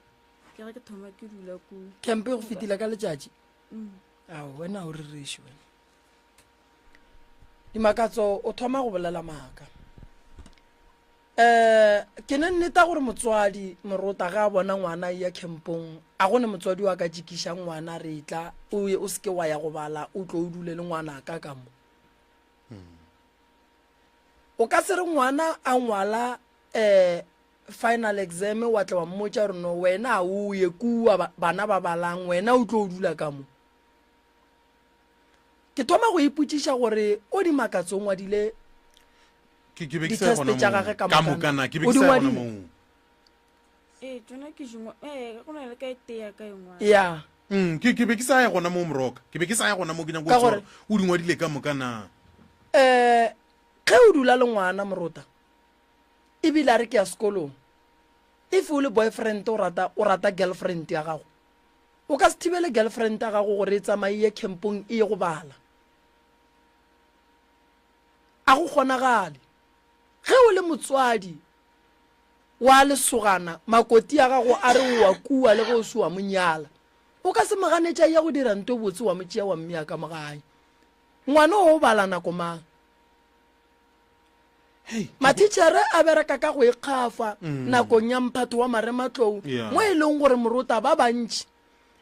ke ge ke thoma ke dula koo Camp e go fetile ka letšatši? Mm. Ao wena o rereše wena. Dimakatso o thoma go bolela maaka. Um ke ne nneta gore motswadi morota ge a bona ngwana a eya campong a go ne motswadi wa ka tšikišang ngwana re etla o ye o seke wa ya go bala o tlo o dule le ngwana ka ka mo. O ka se re ngwana a ngwala um final exam wa tla wa mmotša gore no wena a o ye kua bana ba balang wena o tlo o dula ka mo. Ke thoma go ipotšiša gore o Dimakatso o ngwadile Ke ke be ke sa ya di-test gona tša moo. gage ka Ka moka moka na? na ke be O ke di sa ya gona ngwadile? moo. Ee, tšona ke di ngwa- ee, go na le ka e tee ya ka e ngwala. Ya. Mm, ke ke be ke sa ya gona moo Moroka. Ke be ke sa ya gona moo ke nyaka go Ka tseba gore gore o di ngwadile ka moka na. um ge o dula le ngwana morota ebile a re ke ya sekolong if o le boyfriend o rata o rata girlfriend ya gago O ka se thibele girlfriend ya gago gore e tsamaye e ye campong e ye go bala. A go kgonagale. Ge o le motswadi wa lesogana, makoti ya gago a re o wa kua le ge o se wa mo nyala, o ka se mo ganetša ya go dira nto botse wa mo tšea wa mmea ka mo gae. Ngwana o bala nako mang? Mathitšhere a bereka ka go ikgafa mm. nakong ya mphatho wa marematlou yeah. mo e leng gore morota ba bantši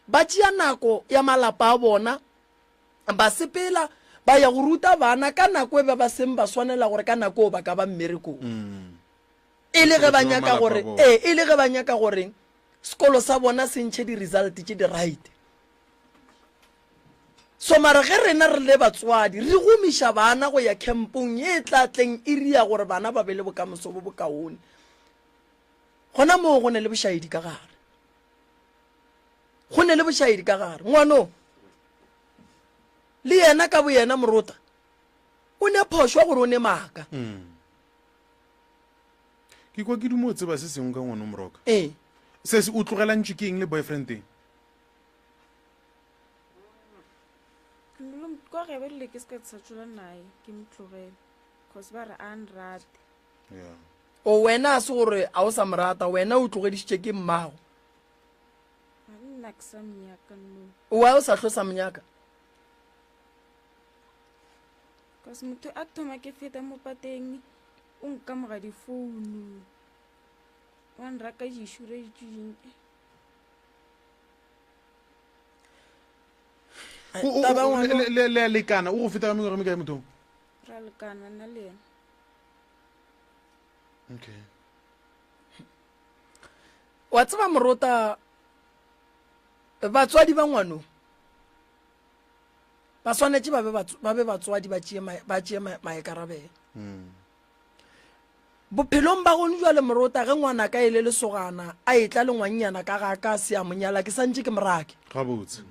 ba tšea nako ya malapa a bona ba sepela ba ya go ruta bana ka nako e ba ba seng ba swanela gore ka nako o ba ka ba mmerekong mm. e le ge ba nyaka gore ee e le ge ba nyaka gore sekolo sa bona se ntšhe di-result tše di right So mara ge rena re le batswadi re gomiša bana go ya campong ye e tla tleng e ria gore bana ba be le bokamoso bo bokaone, gona moo go ne le bošaedi ka gare. Go ne le bošaedi ka gare. Ngwano le yena ka boyena morota o ne phošwa gore o ne maaka. Mm. Ke kwa ke dumo tseba se sengwe ka ngwano moroka. Ee. Se se o tlogelantšwe ke eng le boyfriend eng? Kwa ge ba rile ke se ka sa tšola naye ke mo tlogele cause ba re a nrate. Yeah. O wena a se gore a o sa mo rata wena o tlogedišitše ke mmago. Nna ke sa mnyaka no. Why o sa hlo sa mnyaka? Cause motho a thoma ke feta mo pateng o nkamoga difounu wa nraka dišure ditšweng. O- o- taba o- ngwana- le- le le a lekana o go feta ka mengwaga e mekae mothong Ra lekana nna le yena. Okay. Wa tseba morota batswadi ba ngwano ba swanetše ba be ba be batswadi ba tšee ba tšee maikarabelo. Mm. Bophelong ba gone jwale morota ge ngwana ka e le lesogana a etla le ngwannyana ka ga ka se a monyala ke santše ke morake. Gabotse.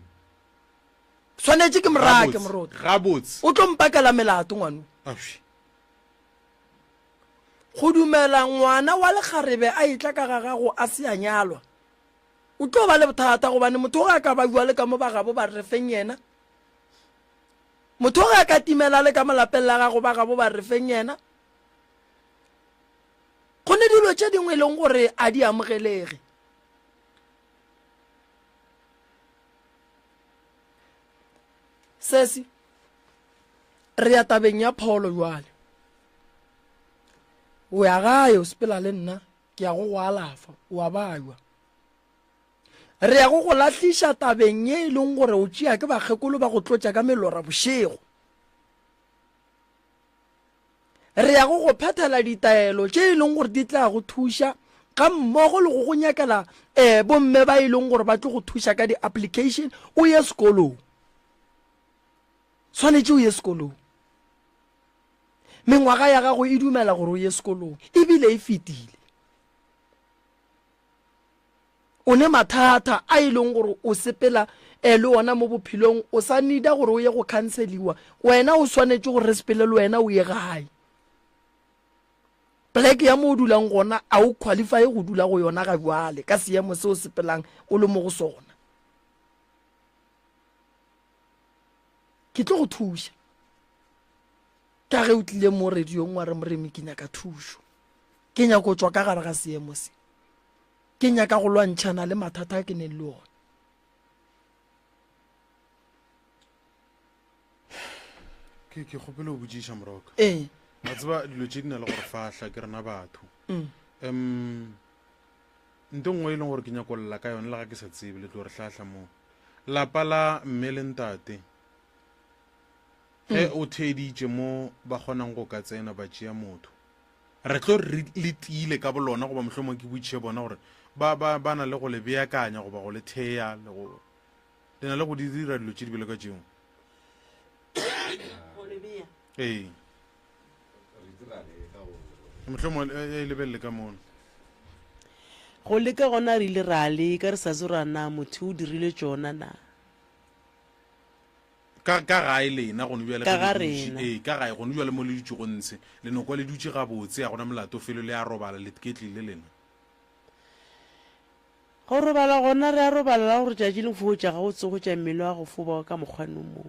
Swanetše ke morake morota. Gabotse. O tlo mpakela melato ngwano. Afshi. Go dumela ngwana wa lekgarebe a etla ka ga gago a se a nyalwa, o tlo ba le bothata gobane motho ge a ka ba bjale ka mo ba gabo ba re feng yena. Motho ge a ka timela le ka mo lapeng la gago ba gabo ba re feng yena. Go ne dilo tše dingwe e leng gore a di amogelege. Sesi, re ya tabeng ya pholo jwale. O ya gae o sepela le nna ke ya go go alafa o a bajwa. Re ya go go lahliša tabeng ye e leng gore o tšea ke bakgekolo ba go tlotša ka melora bošego. Re ya go go phethela ditaelo tše e leng gore di tla go thuša ga mmogo le go go nyakela um bomme ba e leng gore ba tlo go thuša ka di-application o ye sekolong. Swanetše o ye sekolong. Mengwaga ya gago e dumela gore o ye sekolong ebile e fetile. O ne mathata a e leng gore o sepela eh, le ona mo bophelong, o sa needa gore o ye go khanseliwa. Wena o swanetše gore re sepele le wena o ye gae. Pleke ya mo o dulang gona a o qualify go dula go yona ga bjale ka seemo se o sepelang o le mo go sona. Ke tlo go thuša. Ka ge o tlile mo radiong wa re Moremi ke nyaka thušo. Ke nyaka go tšwa ka gare ga seemo se. Ke nyaka go lwantšhana le mathata a ke neng le ona. Ke ke kgopele go botšiša moroka. Ee. Wa tseba dilo tše di na le gore fahla ke rena batho. Mm. Um nto nngwe e leng gore ke nyako lla ka yone le ga ke sa tsebe le tlo re hlahla mo. Lapa la mme le ntate ge o theeditše mo ba kgonang go ka tsena ba tšea motho. Re tlo re le tiile ka bolona goba mohlomongwe ke botšiše bona gore ba, ba, ba na le go le beakanya goba go le thea le go, le na le go di dira dilo tše di bjalo ka tšeo. Go le bea. Ee. Mohlomongwe e, e lebelele ka mono. Go leka gona re ile ra leka re sa tsebe gore na motho o dirile tšona na. Ka, ka gae lena gone bjale Ka ge ga le dutše, rena. ee, ka gae gone bjale mo le dutšego ntshe, le no kwa le dutše gabotse, ga gona molato felo, le a robala, le tketlile lena. Go robala gona re a robala la gore tšatši le fotša ga o tsogo tša mmele wa go foba ka mokgwano mo.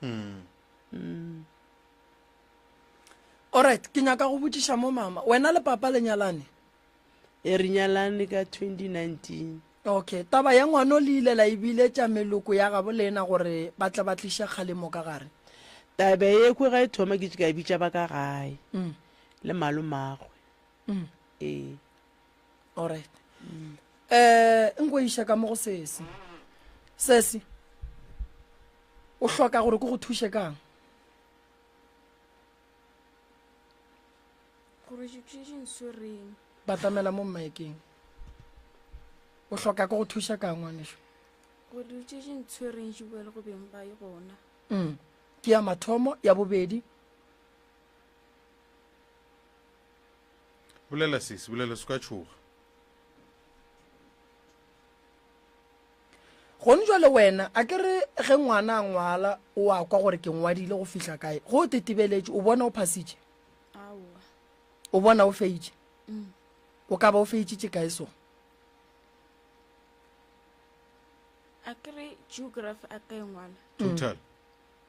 Mm. Mm. Alright, ke nyaka go botšiša mo mama, wena le papa le nyalane? E re nyalane ka 2019. Okay, taba ya ngwano le ile la e biletša meloko ya gabo lena gore ba tle ba tliše kgalemo ka gare? Taba yekhwe ga e thoma ke ka bitša ba ka gae Mm. le malomagwe. Mm. Ee. Alright. Eh, nko iša ka mo go sesi. Sesi, o hloka gore ke go thuše kang? Gore ke tše di nswereng. Batamela mo mmaekeng. O hloka ke go thuša kang ngwanešu? Gore dilo tše di ntshwereng di boele go beng ba gona. Mm. Ke ya mathomo, ya bobedi. Bolela sesi, bolela se ka tšhoga. Gone jwale wena a ke re ge ngwana a ngwala o a kwa gore ke ngwadile go fihla kae, go o tetebeletše o bona o phasitše? Aowa. O bona o feitše? Mm. O ka ba o feitšitše kae so? A ke re geography a ka e ngwala. Total.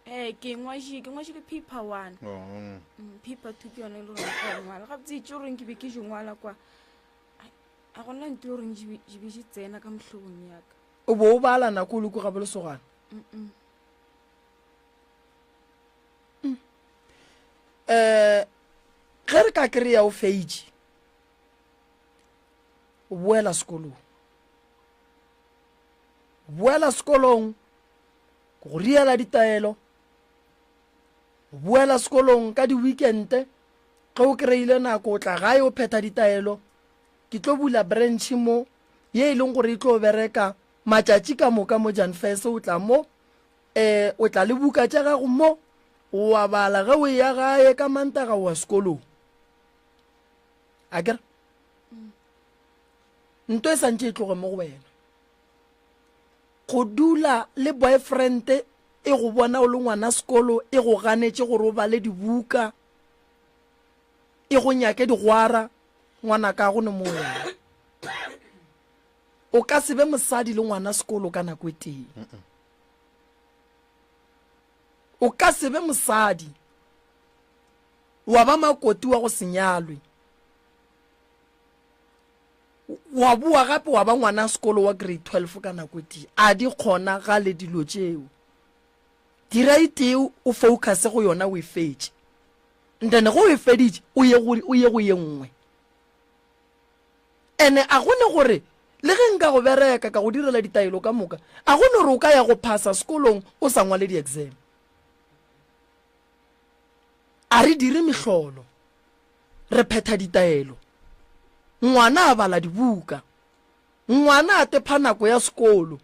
Eh, ke ngwadile, ke ngwadile paper 1. Oh. Paper 2 ke yone e le gore ka e ngwala. Gabotse tše goreng ke be ke di ngwala kwa. A gona nto e goreng di be di tsena ka mohlogong ya ka. O bo o bala nako o le ko gabo lesogana? Mm-mm. Eh, ge re ka kry-a o feitše, o boela sekolong. Boela sekolong. Ke go riela ditaelo. O boela sekolong ka di-weekend-e, ge o kry-ile nako o tla gae o phetha ditaelo. Ke tlo bula branch mo ye e leng gore e tlo bereka matšatši ka moka mo Jan Fese o tla mo um o tla le buka tša gago mo o a bala ge o eya gae ka Mantaga o ya sekolong. Akere? Nto e santše e tloge mo go wena. Go dula le boyfriend e go bona o le ngwana sekolo e go ganetše gore o bale dibuka e go nyake digwara ngwanaka go ne mo wena. O ka se be mosadi le ngwana sekolo ka nako e tee. O ka se be mosadi wa ba makoti wa go se nyalwe wa boa gape wa ba ngwana sekolo wa grade 12 ka nako e tee. A di kgonagale dilo tšeo. Dira e tee o focuse go yona o e fetše. And then ge o e feditše o ye go o ye go ye nngwe. Ene a go ne gore le ge nka go bereka ka go direla ditaelo ka moka, a go ne gore o ka ya go phasa sekolong o sa ngwale di-exam. A re dire mehlolo, re phetha ditaelo. Ngwana a bala dibuka, ngwana a tepha nako ya sekolo,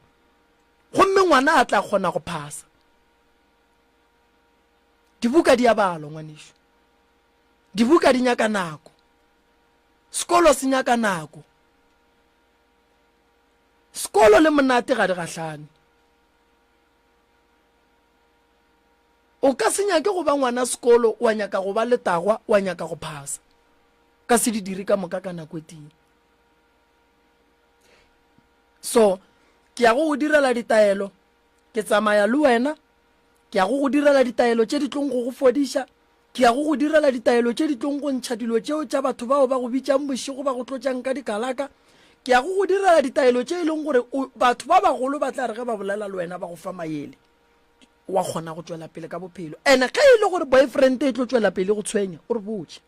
gomme ngwana a tla kgona go phasa. Dibuka di a balwa, ngwanešu. Dibuka di nyaka nako. Sekolo se nyaka nako. Sekolo le monate ga di gahlane. O ka se nyake go ba ngwana sekolo, wa nyaka go ba letagwa, wa nyaka go phasa. Ka se di dire ka moka ka nako e tee. So, ke ya go go direla ditaelo, ke tsamaya le wena, ke ya go go direla ditaelo tše di tlong go go fodiša, ke ya go go direla ditaelo tše di tlong go ntšha dilo tšeo tša batho bao ba go bitšang bošego ba go tlotšang ka dikalaka, ke ya go go direla ditaelo tše e leng gore batho ba bagolo ba tla re ge ba bolela le wena ba go fa maele, wa kgona go tšwela pele ka bophelo. Ene ge e le gore boyfriend e tlo tšwela pele go tshwenya, o re botše.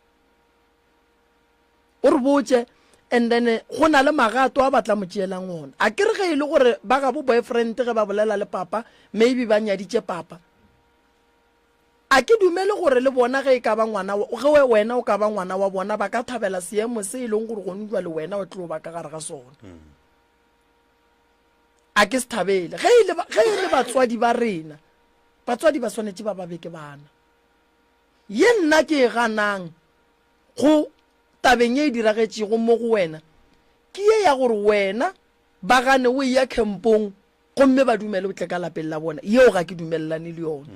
O re botše and then go na le magato a ba tla mo tšeelang ona. A ke re ge e le gore ba gabo boyfriend ge ba bolela le papa, maybe ba nyaditše papa. A ke dumele gore le bona ge e ka ba ngwana, ge wena o ka ba ngwana wa bona, ba ka thabela seemo se e leng gore gone jwale wena o tlo ba ka gare ga sona. A ke se thabele. Ge e le, ge e le batswadi ba rena, batswadi ba swanetše ba ba beke bana. Ye nna ke e ganang go tabeng ye e diragetšego mo go wena, ke ye ya gore wena ba gane o eya khempong gomme ba dumele o tle ka lapeng la bona, yeo ga ke dumelelane le yona.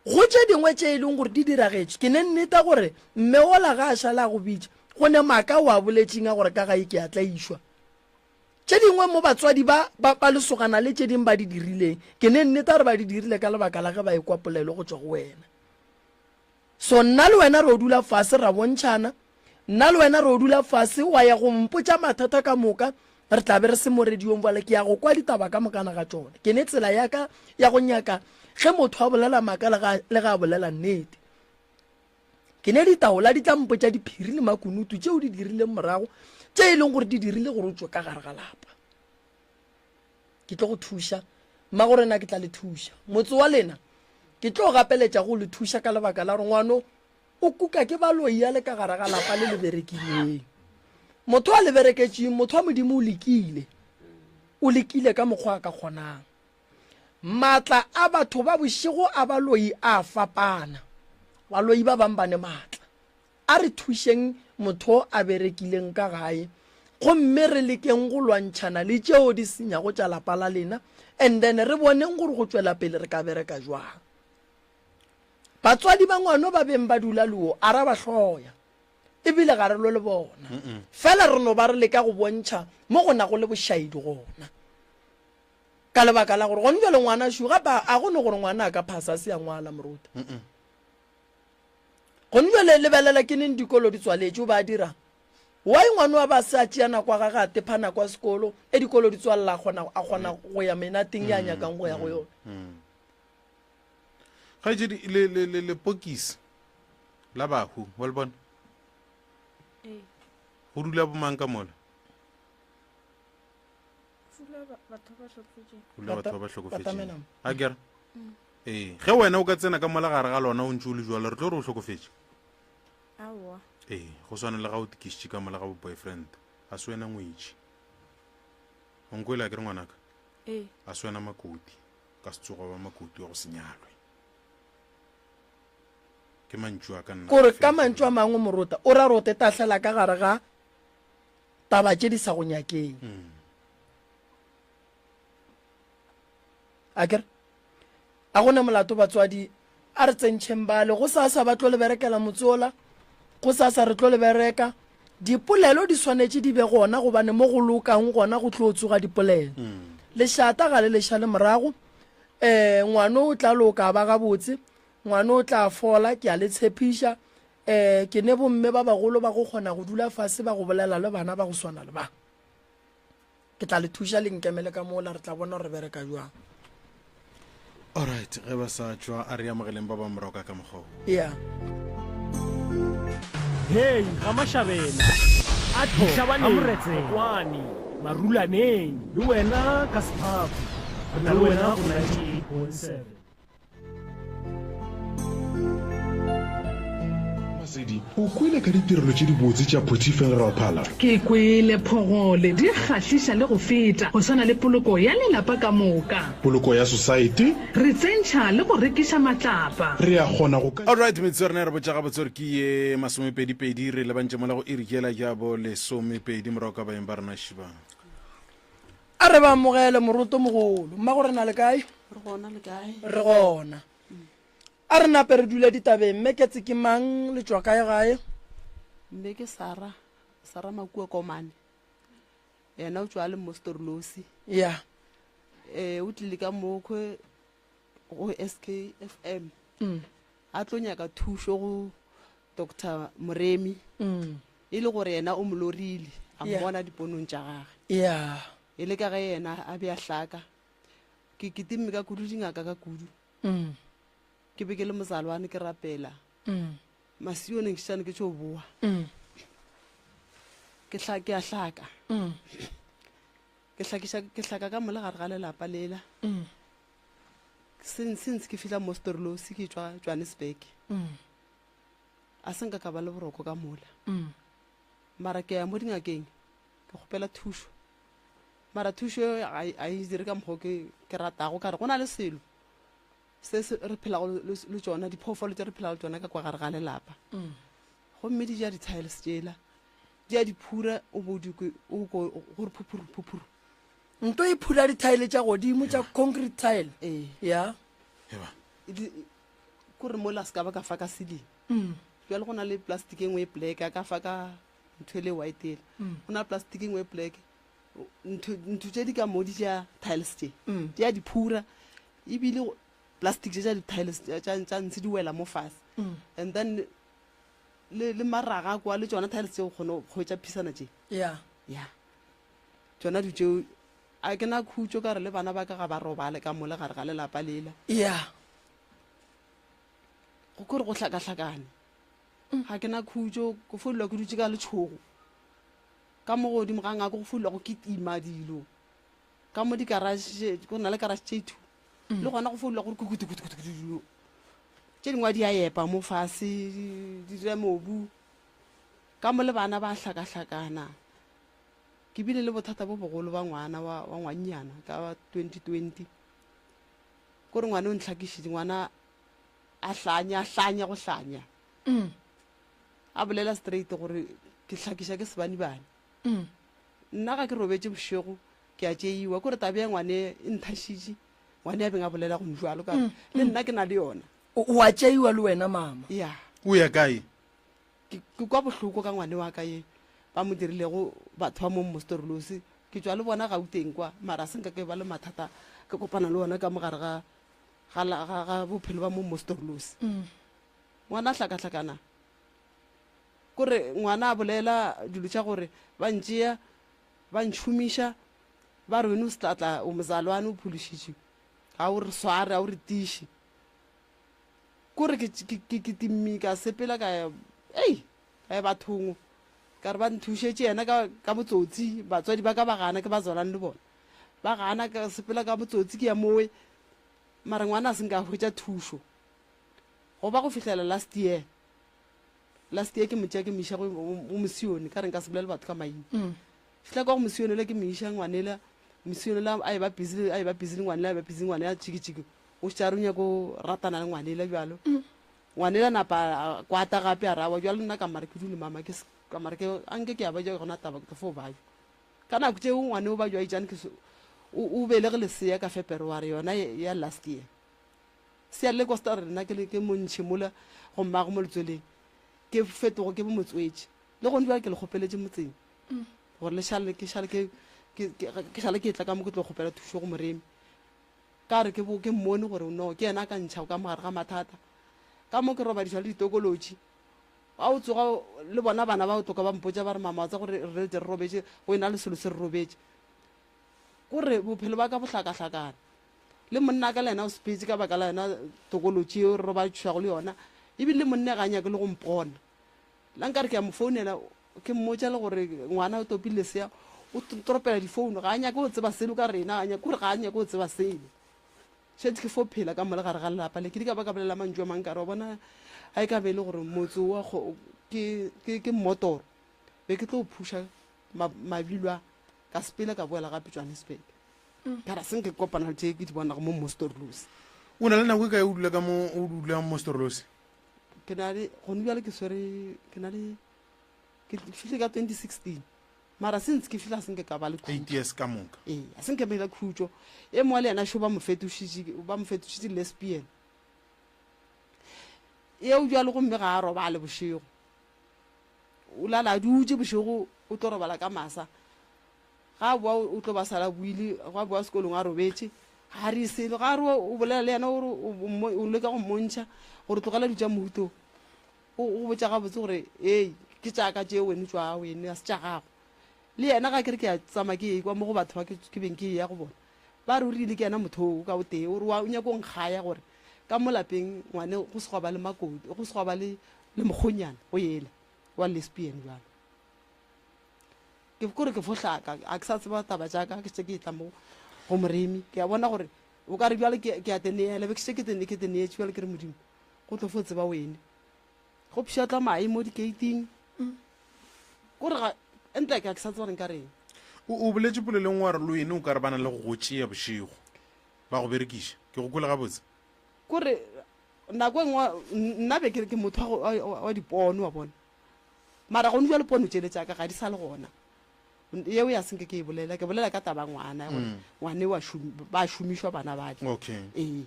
Go tše dingwe tše e leng gore di diragetše, ke ne nneta gore mme wola ga a šala a go bitša, go ne maaka o a boletšeng a gore ka gae ke a tlaišwa. Tše dingwe mo batswadi ba, ba, ba lesogana le tše dingwe ba di dirileng, ke ne nneta gore ba di dirile ka lebaka la ge ba ekwa polelo go tšwa go wena. So nna le wena ro dula fase ra bontšhana, nna le wena ro dula fase wa ya go mpotša mathata ka moka, re tla be re se mo radiong bjale ke ya go kwa ditaba ka mokana ga tšona. Ke ne tsela ya ka ya go nyaka ge motho a bolela maaka le ga, le ga a bolela nnete. Ke ne ditaola di tla mpotša diphiri le makunutu tšeo di dirileng morago, tše e leng gore di dirile gore o tšwe ka gare ga lapa. Ke tlo go thuša, mmagorena ke tla le thuša. Motse wa lena ke tlo gapeletša go le thuša ka lebaka la gore ngwano o kuka ke baloi ya le ka gare ga lapa le le berekileng. Motho a le bereketšeng, motho wa Modimo o lekile. O lekile ka mokgwa a ka kgonang. Maatla a batho ba bošego a baloi a fapana. Baloi ba bang ba ne maatla. A re thušeng motho a berekileng ka gae gomme re lekeng go lwantšhana le tšeo di senyago tša lapa la lena and then re boneng gore go tšwela pele re ka bereka jwang. Batswadi ba ngwano ba beng ba dula le wo a ra ba hloya ebile ga re lwe le bona fela re no ba re leka go bontšha mo go nago le bošaedi gona ka lebaka la gore gone jale ngwana šo gape a go ne gore ngwana a ka phasa a se ya ngwala moruta. Gone jwale lebelela ke neng dikolo di tswaletše o ba dirang? Why ngwana wa ba se a tšea nako ya gage a tepha nako ya sekolo e dikolo di tswalela a kgona a kgona go ya menateng ya nyakang go ya go yona. Kgaetšedi le le le lepokisi la bahu wa le bona? Ee. Go dula bomang ka mola? Dula batho ba hlokofetšeng. Dula batho ba hlokofetšeng. A kere? Mm. Ee, ge wena o ka tsena ka mola gare ga lona o ntse o le jalo, re tlo re o hlokofetše. Aowa. Ee, go swana le ga o tikišitše ka mola ga bo boyfriend. A se wena ngwetši. O nkwele a kere ngwanaka? Ee. A se wena makoti. Ka se tsoga ba makoti wa go se nyalwe. Ke mantšu a ka nna. Kore ka mantšu a mangwe morota o ra rote tahlela ka gare ga taba tše di sa go nyakeng. Mm. A kere? A go na molato batswadi a re tsentšheng bale go sasa ba tlo le berekela motsola go sasa re tlo le bereka dipolelo di swanetše di be gona gobane mo go lokang gona go tlo tsoga dipolelo mm. lešata ga le leša le morago um ngwano o tla loka ba gabotse ngwano o tla fola ke a le tshepiša um ke ne bomme ba bagolo ba go kgona go dula fase ba go bolela le bana ba go swana le ba Ke tla le thuša le nkemele ka mola, re tla bona gore re bereka bjang. Alright, ge ba sa tšwa a re amogeleng ba ba moroka ka mokgwa wo. Yeah. Hei, ga Mashabela, a Dihlabaneng, Kwane, Marulaneng, le wena ka Sephaku, re na le wena go 98.7. Masedi, o kwele ka ditirelo tše dibotse tša Phuthi Funeral Parlour? Ke kwele, Phogole. Di kgahliša le go feta, go swana le poloko ya lelapa ka moka. Poloko ya sosaete? Re tsentšha le go rekiša matlapa. Re a kgona go ka. Alright, metsotso ya rena e re botša gabotse gore ke ye masomepedipedi, re lebantše mola go iri yela ya bo lesomepedi morago ka baeng ba rena šibang. A re ba amogele moroto mogolo. Mmago re na le kae? Re gona le kae? Re gona. A re nape re dule ditabeng. Mme Ketse ke mang? Le tšwa kae gae? Mme ke Sara, Sara Makua Komane. Yena o tšwa a le mo Storlosi. Ya. Eh, o tlile ka mokhwe go SKFM. Mm. A tlo nyaka thušo go Doctor Moremi. Mm. E le gore yena o mo lorile, a Yeah. mmona diponong tša gage. Yeah. E le ka ge yena a be a hlaka. Ke kitimme ka kudu dingaka ka kudu. Mm. Ke be ke le mozalwane ke rapela. Mm. Masione ke šane ke tšo boa. Mm. Ke hla ke a hlaka. Mm. Ke hlakiša ke hlaka ka mola gare ga lelapa lela. Mm. Since since ke fihla mo Storlosi ke tšwa Johannesburg. Mm. A se nka ka ba le boroko ka mola. Mm. Mara ke ya mo dingakeng ke kgopela thušo. Mara thušo eo ga e, ga e dire ka mokgwa o ke, ke ratago. Ka re go na le selo se se re phelago le, le tšona, diphoofolo tše re phelago le tšona ka kwa gare ga lelapa. Mm. Gomme di ja di-tiles tšela, di a di phura, o bo di kwe, o ko gore phuphuru, phuphuru. Nto e phura di-tile tša godimo tša concrete tile. Ee. Ya. Di, kore mola se ka ba ka fa ka ceiling. Mm. Bjale go na le plastic e nngwe e black, a ka fa ka ntho e le white ele. Mm. Go na le plastic e nngwe e black. Ntho, ntho tše di ka mo di ja tiles tše. Mm. Di a di phura. Ebile plastic tše tša di-tiles tša, tša, tša ntshe di wela mo fase. Mm. And then le, le maraga kwa le tšona tiles tše o kgone go hwetša phisana tše. Yeah. Yeah. Tšona dilo tšeo a ke na khutšo ka re le bana ba ka ga ba robale ka mole gare ga lelapa lela. Yeah. Go kore go hlakahlakane. Ga ke na khutšo, ke fo dula ke dutše ka letšhogo. Ka mo godimo ga ngako go fo dula go kitima dilo. Ka mo di-garage, go na le garage tše two. Le gona go fo dula go re kukutukutukutu dilo. Tše dingwe di a epa mo fase, di dira mobu. Ka mo le bana ba hlakahlakana. Ke bile le bothata bo bogolo ba ngwana wa, wa ngwannyana ka 2020. Kore ngwana o ntlhakišitše, ngwana a hlanya, a hlanya go hlanya. Mm. A bolela straight gore ke hlakiša ke sebanibani. Mm. Nna ga ke robetše bošego ke a tšeiwa, kore taba ya ngwane e nthašitše, ngwane ya beng a bolela go njwalo ka re, Mm, le mm. nna ke na le yona. O, o a tšeiwa le wena mama? Ya. O ya kae? Ke, ke kwa bohloko ka ngwane wa ka ye ba mo dirilego batho ba mo Mostorolosi. Ke tšwa le bona Gauteng kwa, mara a se nka ke ba le mathata ke kopana le ona ka mo gare ga, ga, ga, ga bophelo ba mo Mostorolosi. Mm. Ngwana a hlakahlakana. Kore ngwana a bolela dilo tša gore ba ntšea, ba ntšhomiša, ba re wena o setlatla, o mozalwane, o phološitšwe, ga o re sware, ga o re tiiše. Kore ke, ke, ke kitimmi ka sepela ka ya, ei, ka ya bathong, ka re ba nthušetše yena ka, ka botsotsi, batswadi ba ka ba gana ke ba zalwane le bona. Ba gana ka sepela ka botsotsi ke ya mowe mara ngwana a se nka a hwetša thušo go ba go fihlela last year. Last year ke mo tšea ke mo iša go go mosione ka re nka se bolele batho ka maina. Mm. Fihla kwa go mosione le ke mo iša ngwanela mosione la a e ba busy a e ba busy le ngwanela a e ba busy ngwanela tšiki tšiki o šetše a re o nyako ratana le ngwanela bjalo. Mm. Ngwanela napa a kwata gape a rawa bjalo nna ka mare ke dule mama ke ka mare ke a nke ke a ba ja gona taba ke tlo fo ba Ka nako tšeo ngwane o ba jwaetšane ke o o belege lesea ka Feperware yona ya last year. Sea le kosta re nna ke le ke montšhe mola go mmago mo letsweleng ke fetogo ke bo motswetše. Le gone bjale ke le kgopeletše motseng gore le šale ke šale ke ke ke šale ke tla ka mo ke tlo kgopela thušo go Moremi. Ka re ke bo ke mmone gore no ke yena a ka ntšhago ka mogare ga mathata. Ka mo ke robadišwa le ditokolotši. Ga o tsoga le bona bana ba o tloka ba mpotša ba re, Mama, wa tseba gore re tle re robetše go ena le selo se re robetše. Ko re bophelo ba ka bo hlakahlakane. Le monna ka le yena o sepetše ka baka la yona tokolotši yeo re robatšwago le yona. Ebile le monna ga a nyake le go mpona. La nkare ke a mo founela ke mmotša le gore ngwana o topile lesea, o toropela difouno. Ga a nyake go tseba selo ka rena, ga a nyake, kore ga a nyake go tseba selo. Šetše ke fo phela ka mo le gare ga lelapa le. Ke di ka ba ka bolela mantšu a mang ka re, wa bona, ga e ka be e le gore motse wa kgo, ke, ke, ke mmotoro, be ke tlo phuša ma, mabilo a, ka sepela ka boela gape Johannesburg. Ka ra se nke ke kopana le tše ke di bonago mo Mostorlosi. O na le nako e kae o dula ka mo o dulang Mostorlosi? Ke na le, gone bjale ke swere, ke na le, ke fihlile ka 2016. Mara since ke fihla a se nke ka ba le khutšo. 8 years ka moka. Ee, a se nke be le khutšo. E mongwe le yena šo ba mo fetošitše, ba mo fetošitše lesbian. Yeo bjalo gomme ga a robale bošego. O lala a dutše bošego, o tlo robala ka masa. Ga a boa o tlo ba sala buile, ga a boa sekolong a robetše. Ga a re selo, ga a re o bolela le yena o re o leka go mmontšha gore tlogela dilo tša mohuto. O go botša gabotse gore, Ee, ke tša ka tšeo, wene tšwa, wene ga se tša gago. Le yena ga ke re ke a tsamaya ke ekwa mo go batho ba ke beng ke eya go bona, ba re o rile ke yena motho oo ka o tee, o re wa o nyaka go nkgaya gore ka mo lapeng ngwane go se gwa ba le makoti, go se gwa ba le le mokgonyana go yela wa lesbian bjalo. Ke kore ke fo hlaka, a ke sa tseba taba tša ka, ke šetše ke etla mo go Moremi, ke a bona gore o ka re bjale ke ke a te neela, be ke šetše ke te ke te neetše bjale ke re Modimo go tlo fo tseba wene. Go pšhatla mae mo dikeiting. Kore ga ntle ke a ke sa tseba gore nka reng. O o boletše polelong wa re le wene o ka re ba na le go go tšea bošego ba go berekiša. Ke go kwele gabotse? Kore nako e nngwe nna be ke re ke motho wa go wa dipono wa bona. Mara gone bjale pono tšele tša ka ga di sa le gona. Yeo ya senke ke e bolela, ke bolela ka taba ngwana gore ngwane wa ba šomišwa bana bale. Okay. Ee.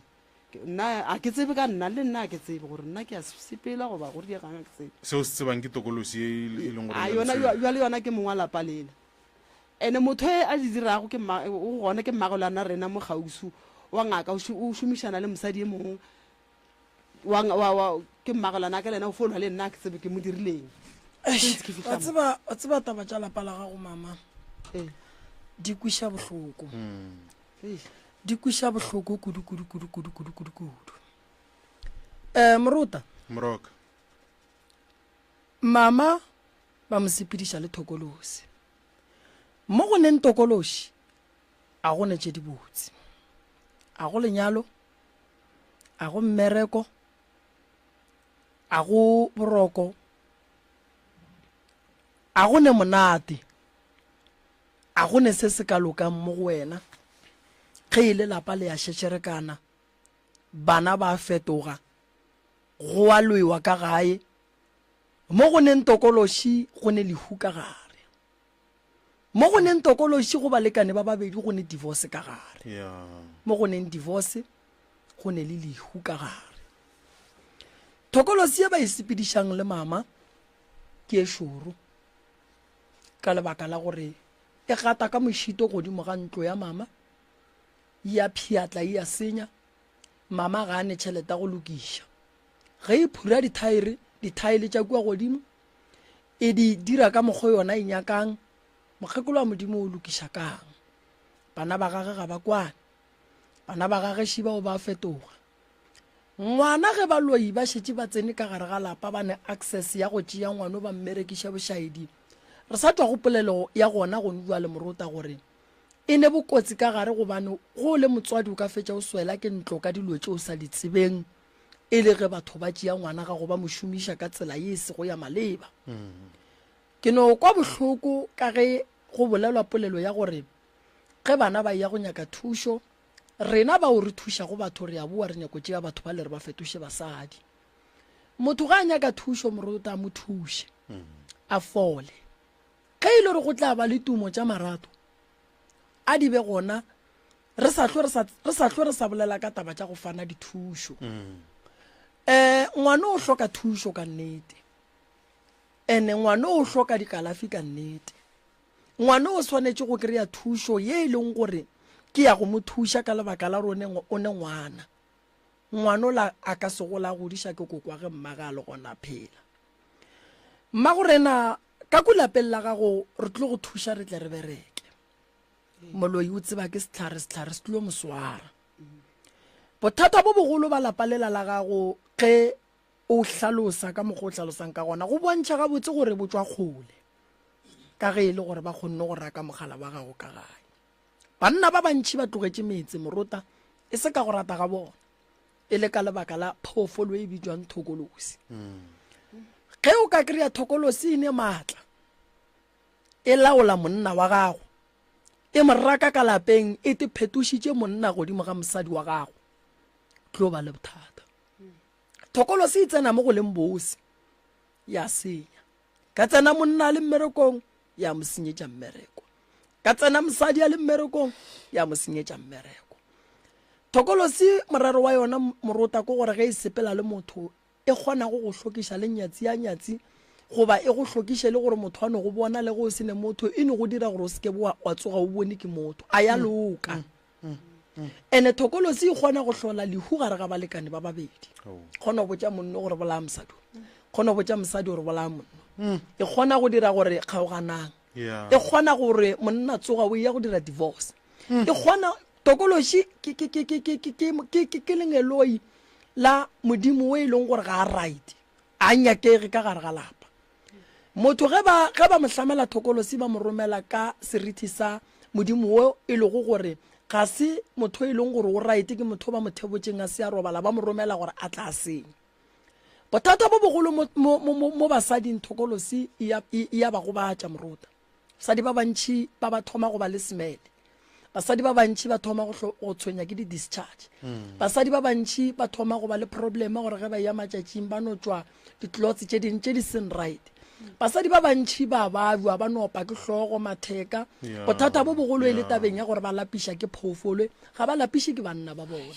Nna a ke tsebe ka nna, le nna a ke tsebe gore nna ke a sepela goba go diegang a ke tsebe. Se o se tsebang ke tokolosi ye e leng gore A yona jwale yona ke mong wa lapa lela. Ene motho e a di dirago ke mma, o gona ke mmagolana rena mo kgauswi wa ngaka, o šomišana le mosadi e mongwe wa, wa, wa, ke mmagolana ka le yena o fo lwa le nna a ke tsebe ke mo dirileng. Eish, wa tseba, wa tseba taba tša lapa la gago mama di kwiša bohloko. Di kweša bohloko kudu kudu kudu kudu kudu kudu kudu. Eh Morota. Moroka. Mama ba mo sepediša le thokolosi. Mo go neng tokološi a go ne tše dibotse. A go lenyalo, a go mmereko, a go boroko, a go ne monate. A go ne se se ka lokang mo go wena ge e le lapa le a šetšerekana, bana ba a fetoga, go a lwewa ka gae, mo go neng tokološi go ne lehu ka gare. Mo go neng tokološi go balekane ba babedi go ne divorce ka gare. Mo go neng divorce go ne le lehu ka gare. Tokolosi ye ba e sepedišang le mama ke e šoro. ka lebaka la gore e gata ka mošito godimo ga ntlo ya mama, e a pheatla, e a senya. Mama ga a ne tšhelete ya go lokiša. Ge e phura dithaere, dithaele tša kua godimo, e di dira ka mokgwa yona e nyakang, mokgekolo wa Modimo o lokiša kang? Bana ba gage ga ba kwane. Bana ba gage šiba o ba fetoga. Ngwana ge baloi ba šetše ba tsene ka gare ga lapa ba ne access ya go tšea ngwano ba mmerekiša bošaedi. Re sa tšwa go polelo ya gona gonu bjale morota gore E ne bokotsi ka gare gobane go o le motswadi o ka fetša o swela ke ntlo ka dilo tše o sa di tsebeng e le ge batho ba tšea ngwana gago ba mo šomiša ka tsela ye e sego ya maleba. Ke no kwa bohloko ka ge go bolelwa polelo ya gore ge bana ba eya go nyaka thušo, rena bao re thušago batho re a boa re nyako tšea batho bale re ba fetoše basadi. Motho ge a nyaka thušo morota a mo thuše a fole. Ge e le gore go tla ba le tumo tša marato, a di be gona, re sa hlwe re sa, re sa hlwe re sa bolela ka taba tša go fana dithušo. Um ngwana o hloka thušo ka nnete, ene ngwana o hloka dikalafi ka nnete. Ngwana o swanetše go kry-a thušo ye e leng gore ke ya go mo thuša ka lebaka la gore o ne ngwana. Ngwana ola a ka se gola a godiša ke kokwa ge mmage a le gona a phela. Mmagorena, ka ku lapeng la gago re tlo go thuša re tle re bereke. Moloi o tseba ke sehlare, sehlare se tlo mo swara. Bothata bo bogolo ba lapa lela la gago ge o hlalosa ka mokgwa o hlalosang ka gona go bontšha gabotse gore bo tšwa kgole ka ge e le gore ba kgonne go raka mogala wa gago ka gae. Banna ba bantši ba tlogetše metse morota e se ka go rata ga bona. e le ka lebaka la phoofolo e bitšwang thokolosi ge o ka kry-a thokolosi e ne maatla e laola monna wa gago e mo raka ka lapeng e te phetošitše monna godimo ga mosadi wa gago tlo ba le bothata thokolosi e tsena mo go leng bose ya senya Ka tsena monna a le mmerekong, ya mo senyetša mmereko. Ka tsena mosadi a le mmerekong, ya mo senyetša mmereko. Thokolosi morero wa yona morota ke gore ge e sepela le motho e kgona go go hlokiša le nyatsi ya nyatsi goba e go hlokiše le gore motho a no go bona le ge o se ne motho e no go dira gore o se ke wa tsoga o bone ke motho a ya loka. Mm. Ene thokolosi e kgona go hlola lehu gare ga balekane ba babedi. Kgona go botša monno gore bolaya mosadi, kgona go botša mosadi gore bolaya monno. Mm. E kgona go dira gore kgaoganang. E kgona gore monna tsoga o ya go dira divorce. Mm. E kgona tokološi ke ke ke ke ke ke ke ke lengeloi la modimo o e leng gore ga a right a nyakege ka gare ga lapa Motho ge ba, ge ba mo hlamela thokolosi ba mo romela ka serithi sa Modimo wo e lego gore ga se motho e leng gore o right, ke motho ba mo thebotšeng a se a robala, ba mo romela gore a tla senya. Bothata bo bogolo mo, mo, mo, mo basading thokolosi e ya, e, e ya ba gobatša morota. Basadi ba bantši ba ba thoma go ba le smele. Basadi ba bantši ba thoma go, go tshwenya ke di-discharge. Mm. Basadi ba bantši ba thoma go ba le problema gore ge ba ya matšatšing ba no tšwa di-clots tše ding tše di seng right. Basadi ba bantši ba babjwa ba no opa ke hlogo, matheka. Yeah. Bothata bo bogolo e le tabeng ya gore ba lapiša ke phoofolo, ga ba lapiše ke banna ba bona.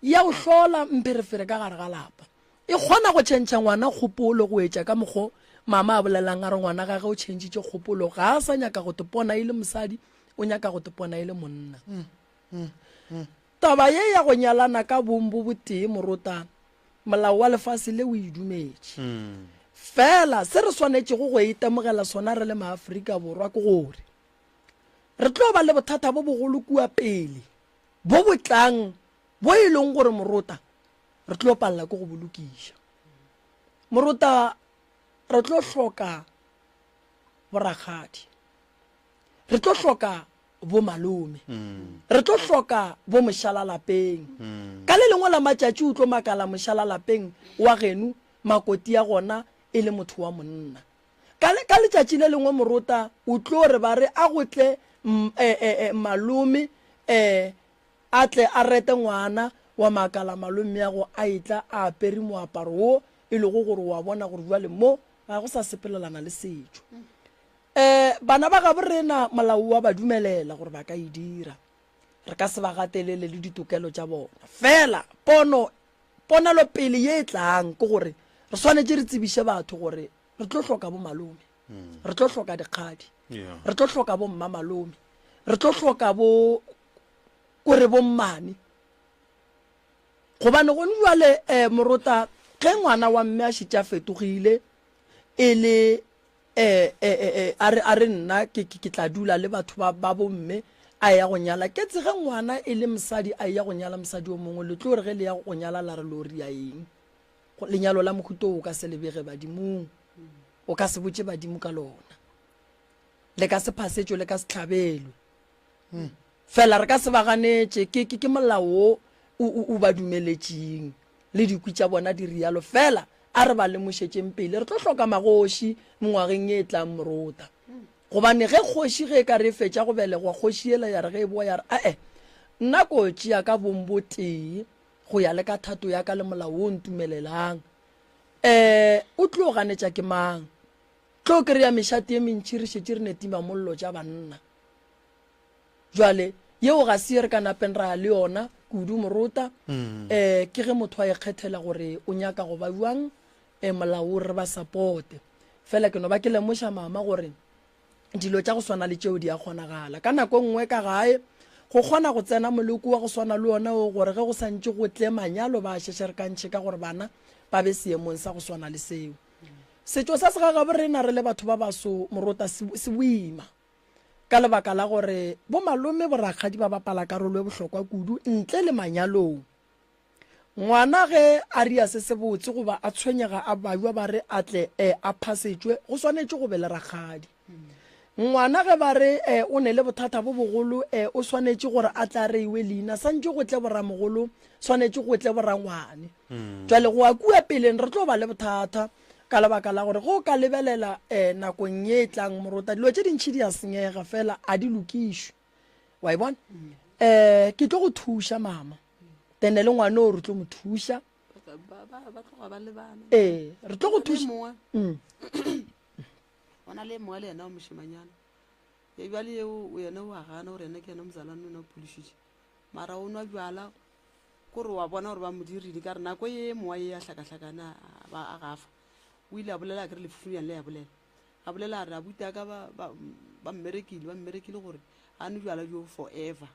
Ya go hlola mpherefere ka gare ga lapa. E kgona go tšhentšha ngwana kgopolo go etša ka mokgo mama a bolelang a re ngwana gage o tšhentšitše kgopolo ga a sa nyaka go tepona e le mosadi o nyaka go tepona e le monna. Mm, mm, mm. Taba ye ya go nyalana ka bong bo botee morota molao wa lefase le o e dumetše. Mm. Fela se re swanetšego go itemogela sona re le maAfrika Borwa ke gore re tlo ba le bothata bo bogolo kua pele bo bo tlang bo e leng gore morota re tlo palela ke go bo lokiša. Morota re tlo hloka borakgadi, re tlo hloka bo malome, mm. re tlo hloka bo mošala lapeng. Mm. Ka le lengwe la matšatši o tlo makala mošala lapeng wa geno makoti ya gona e le motho wa monna. Ka, ka letšatši le lengwe morota o tlo re ba re a go tle e, e, e, malome um A tle a rete ngwana wa makala malommeago a etla a apere moaparo wo e lego gore o a bona gore bjale mo ga go sa sepelelana le setšo. Um bana ba gabo rena molao wa ba dumelela gore ba ka e dira. Re ka se ba gatelele le ditokelo tša bona. Fela pono, ponelopele ye e tlang ke gore re swanetše re tsebiše batho gore re tlo hloka bo malome, re tlo hloka dikgadi, re tlo hloka bo mmamalome, re tlo hloka bo kore bommane gobane gone jwale um morota ge ngwana wa mme a šetše a fetogile e le um a re a re nna ke ke tla dula le batho ba ba bomme a ya go nyala ke tse ge ngwana e le mosadi a ya go nyala mosadi o mongwe le tlo re ge le ya go nyala la re lo ria eng lenyalo la mohuto o ka se lebege badimong o ka se botše badimo ka lona le ka se phasetšwe le ka se hlabelwe. Fela re ka se ba ganetše, ke, ke, ke molao wo o, o, o ba dumeletšeng, le dikwi tša bona di rialo. Fela a re ba lemošetšeng pele, re tlo hloka magoši mengwageng ye e tlang morota. Gobane ge kgoši ge e ka re e fetša go belegwa, kgoši yela ya re ge e boa ya re, Ae, nna ko tšea ka bong bo tee go ya le ka thato ya ka le molao wo o ntumelelang. E, o tlo ganetša ke mang? Tlo kry-a mešate ye mentši re šetše re ne timamollo tša banna. Bjale, yeo ga se ye re ka napeng ra ya le yona kudu, morota. Um ke ge motho a ikgethela gore o nyaka go ba bjang, um molao o re ba sapote. Fela ke no ba ke lemoša mama gore dilo tša go swana le tšeo di a kgonagala. Ka nako e nngwe ka gae go kgona go tsena moleko wa go swana le wona wo gore ge go sa ntše go tle manyalo ba a šešerekantšhe ka gore bana ba be seemong sa go swana le seo. Setšo sa segagabo rena re le batho ba baso morota se, se boima. Ka lebaka la gore bomalome borakgadi ba bapala karolo e bohlokwa kudu ntle le manyalong. Ngwana ge a ria se sebotse goba a tshwenyega a bajwa ba re a tle e a phasetšwe go swanetše go be le rakgadi. Ngwana ge ba re e o ne le bothata bo bogolo e o swanetše gore a tle a reiwe leina santše go tle boramogolo swanetše go tle borangwane. Jwale go ya kua peleng re tlo ba le bothata ka lebaka la gore ge o ka lebelela um nakong ye e tlang morota dilo tše dintšhi di a senyega fela a di lokišwe wa e bona um ke tlo go thuša mama then le ngwane o re tlo mo thuša ee re tlo go thuša mm. gona le mongwe le yena wa mošemanyana e bjale eo yena o a gana gore yena ke yena mozalwane o ne o phološitše mara o nwa bjala Ko re wa bona gore ba mo dirile ka re nako ye mowa ye ya hlakahlakane a ba a gafa. O ile a bolela a kere lefufunyane le ya bolela. A bolela a re abuti a ka ba ba ba mmerekile ba mmerekile gore a nwe bjala bjo forever.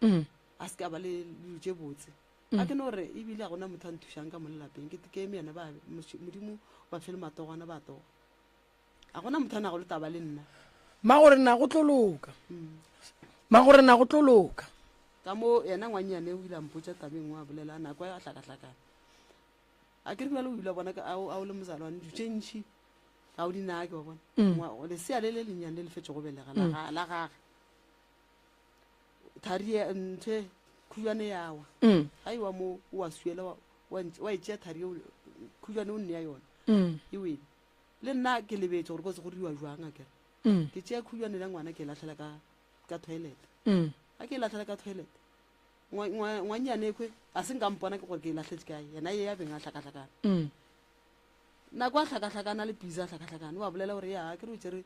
Mm. A se ka ba le dilo tše botse. A ke no re ebile ga gona motho a nthušang ka mo lelapeng ke ke eme yena ba Modimo ba fele matogwana ba toga. A gona motho a nago le taba le nna. Magore na go tlo loka. Magore na go tlo loka. Ka mo yena ngwannyane o ile a mpotša taba e nngwe a bolela nako ya hlakahlakana. A ke re bjale o ile bona a o le mozalwane dilo tše ntši ga o di nake wa bona. Mm. Lesea le le lennyane le le fetše go belega la mm. la gage. Thari e nthe khujwane ya wa. Mm. Ga e wa mo o wa suela wa wa e tšea thari khujwane o nnea yona. E wele. Le nna ke lebetše gore kotse go riwa jwang a kere. Ke tšea khujwane la ngwana ke e lahlela ka ka toilet. Ga ke e lahlela ka toilet. Ngwannyane ekwe a se nka mpona ke gore ke e lahletše kae. Yena ye ya beng a hlakahlakana. Nako a hlakahlakana le busy a hlakahlakana. Wa bolela gore ya ke re o tšere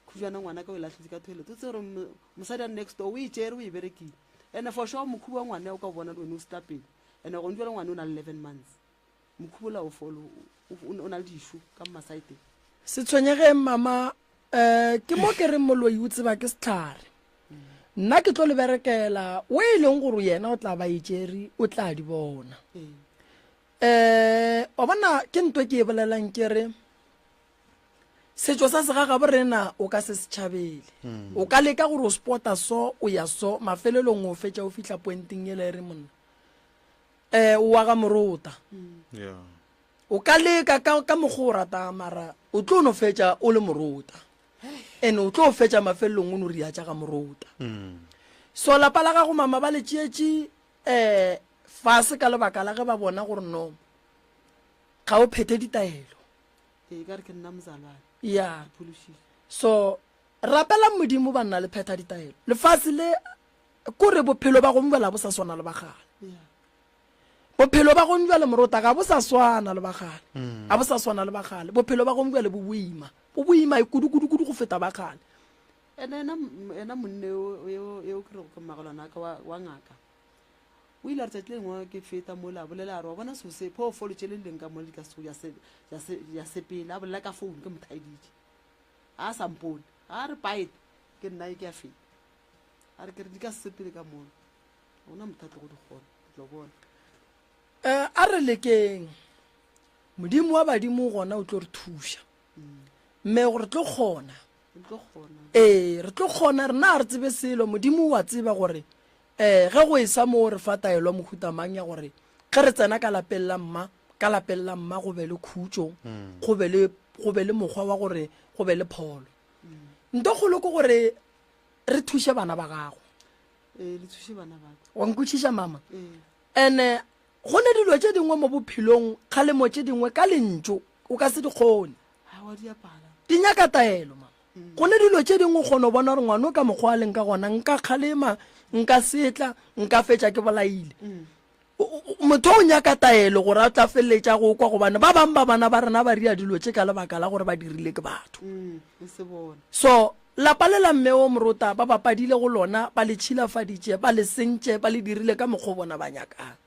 khujwana ngwana ka o e lahletše ka toilet. O tsebe gore mosadi a next door o e tšere o e berekile. And for sure mokhubu wa ngwana o ka o bona le wena o setla pele. And gone jwale ngwana o na le 11 months. Mokhubola o folo o na le dišo ka mmasaeteng. Se tshwenyegeng mama um ke mo ke reng moloi o tseba ke setlhare nna ke tlo le berekela o e leng gore yena o tla ba e tšere o tla di bona um wa bona ke nto ke e bolelang ke re setšo sa segagabo rena o ka se se tšhabele hmm. o ka leka gore o spota so o ya so mafelelong o fetša o fihla pointeng ele e re monna Eh, o wa ga morota. Yeah. O ka leka ka, ka mokgwa o ratang mara o tlo no fetša o le morota. And o tlo fetša mafelelong o no riatša ga morota. Mm. So lapa la gago mama ba le tšeetše eh fase ka lebaka la ge ba bona gore no ga o phethe ditaelo. Ee, ka re ke nna mozalwane. Yeah. Ke phološitšwe. So rapelang Modimo banna le phetha ditaelo. Lefase le Kore bophelo ba gong bjale ga bo sa swana le ba kgale. Bophelo ba gong bjale morota ga bo sa swana le ba kgale. Mm. Ga bo sa swana le ba kgale. Bophelo ba gong bjale bo boima. Bo boima kudu kudu kudu go feta ba kgale. Ene ena ena monne yo yo yo ke rego ke mmagolwana ka wa, wa ngaka. O ile a re tšatši le lengwe ke feta mola a bolela a re wa bona seo se phoofolo tše le leng ka mola di ka se ya se ya se ya sepela a bolela ka founu ke mothaeditše. A sa mpone. A re paete ke nna e ke a feta. A re ke re di ka se sepele ka mono. Ga gona motho a tlogo di kgona. Ke tlo bona. Eh, a re lekeng. Modimo wa badimo gona o tlo re thuša. Mme re tlo kgona. Re tlo kgona. Ee, re tlo kgona. Rena ga re tsebe selo. Modimo o a tseba gore eh ge go esa mo re fa taelo ya mohuta mang ya gore ge re tsena ka lapeng la mma, ka lapeng la mma go be le khutšo, go be le, go be le mokgwa wa gore go be le pholo. Nto kgolo ke gore re thuše bana ba gago. Ee, le thuše bana ba ka. Wa nkwešiša mama? Ee. Ene go ne dilo tše dingwe mo bophelong, kgalemo tše dingwe ka lentšu o ka se di kgone. Aowa di a pala. Di nyaka taelo mama. Go ne dilo tše dingwe o kgona go bona gore ngwana o ka mokgwa a leng ka gona nka kgalema, nka setla, nka fetša ke bolaile. Motho o nyaka taelo gore a tla feleletša go kwa gobane ba bangwe ba bana ba rena ba ria dilo tše ka lebaka la gore ba dirile ke batho. So lapa le la mme o morota ba bapadile go lona, ba le tšhilafaditše, ba le sentše, ba le dirile ka mokgwa o bona ba nyakang.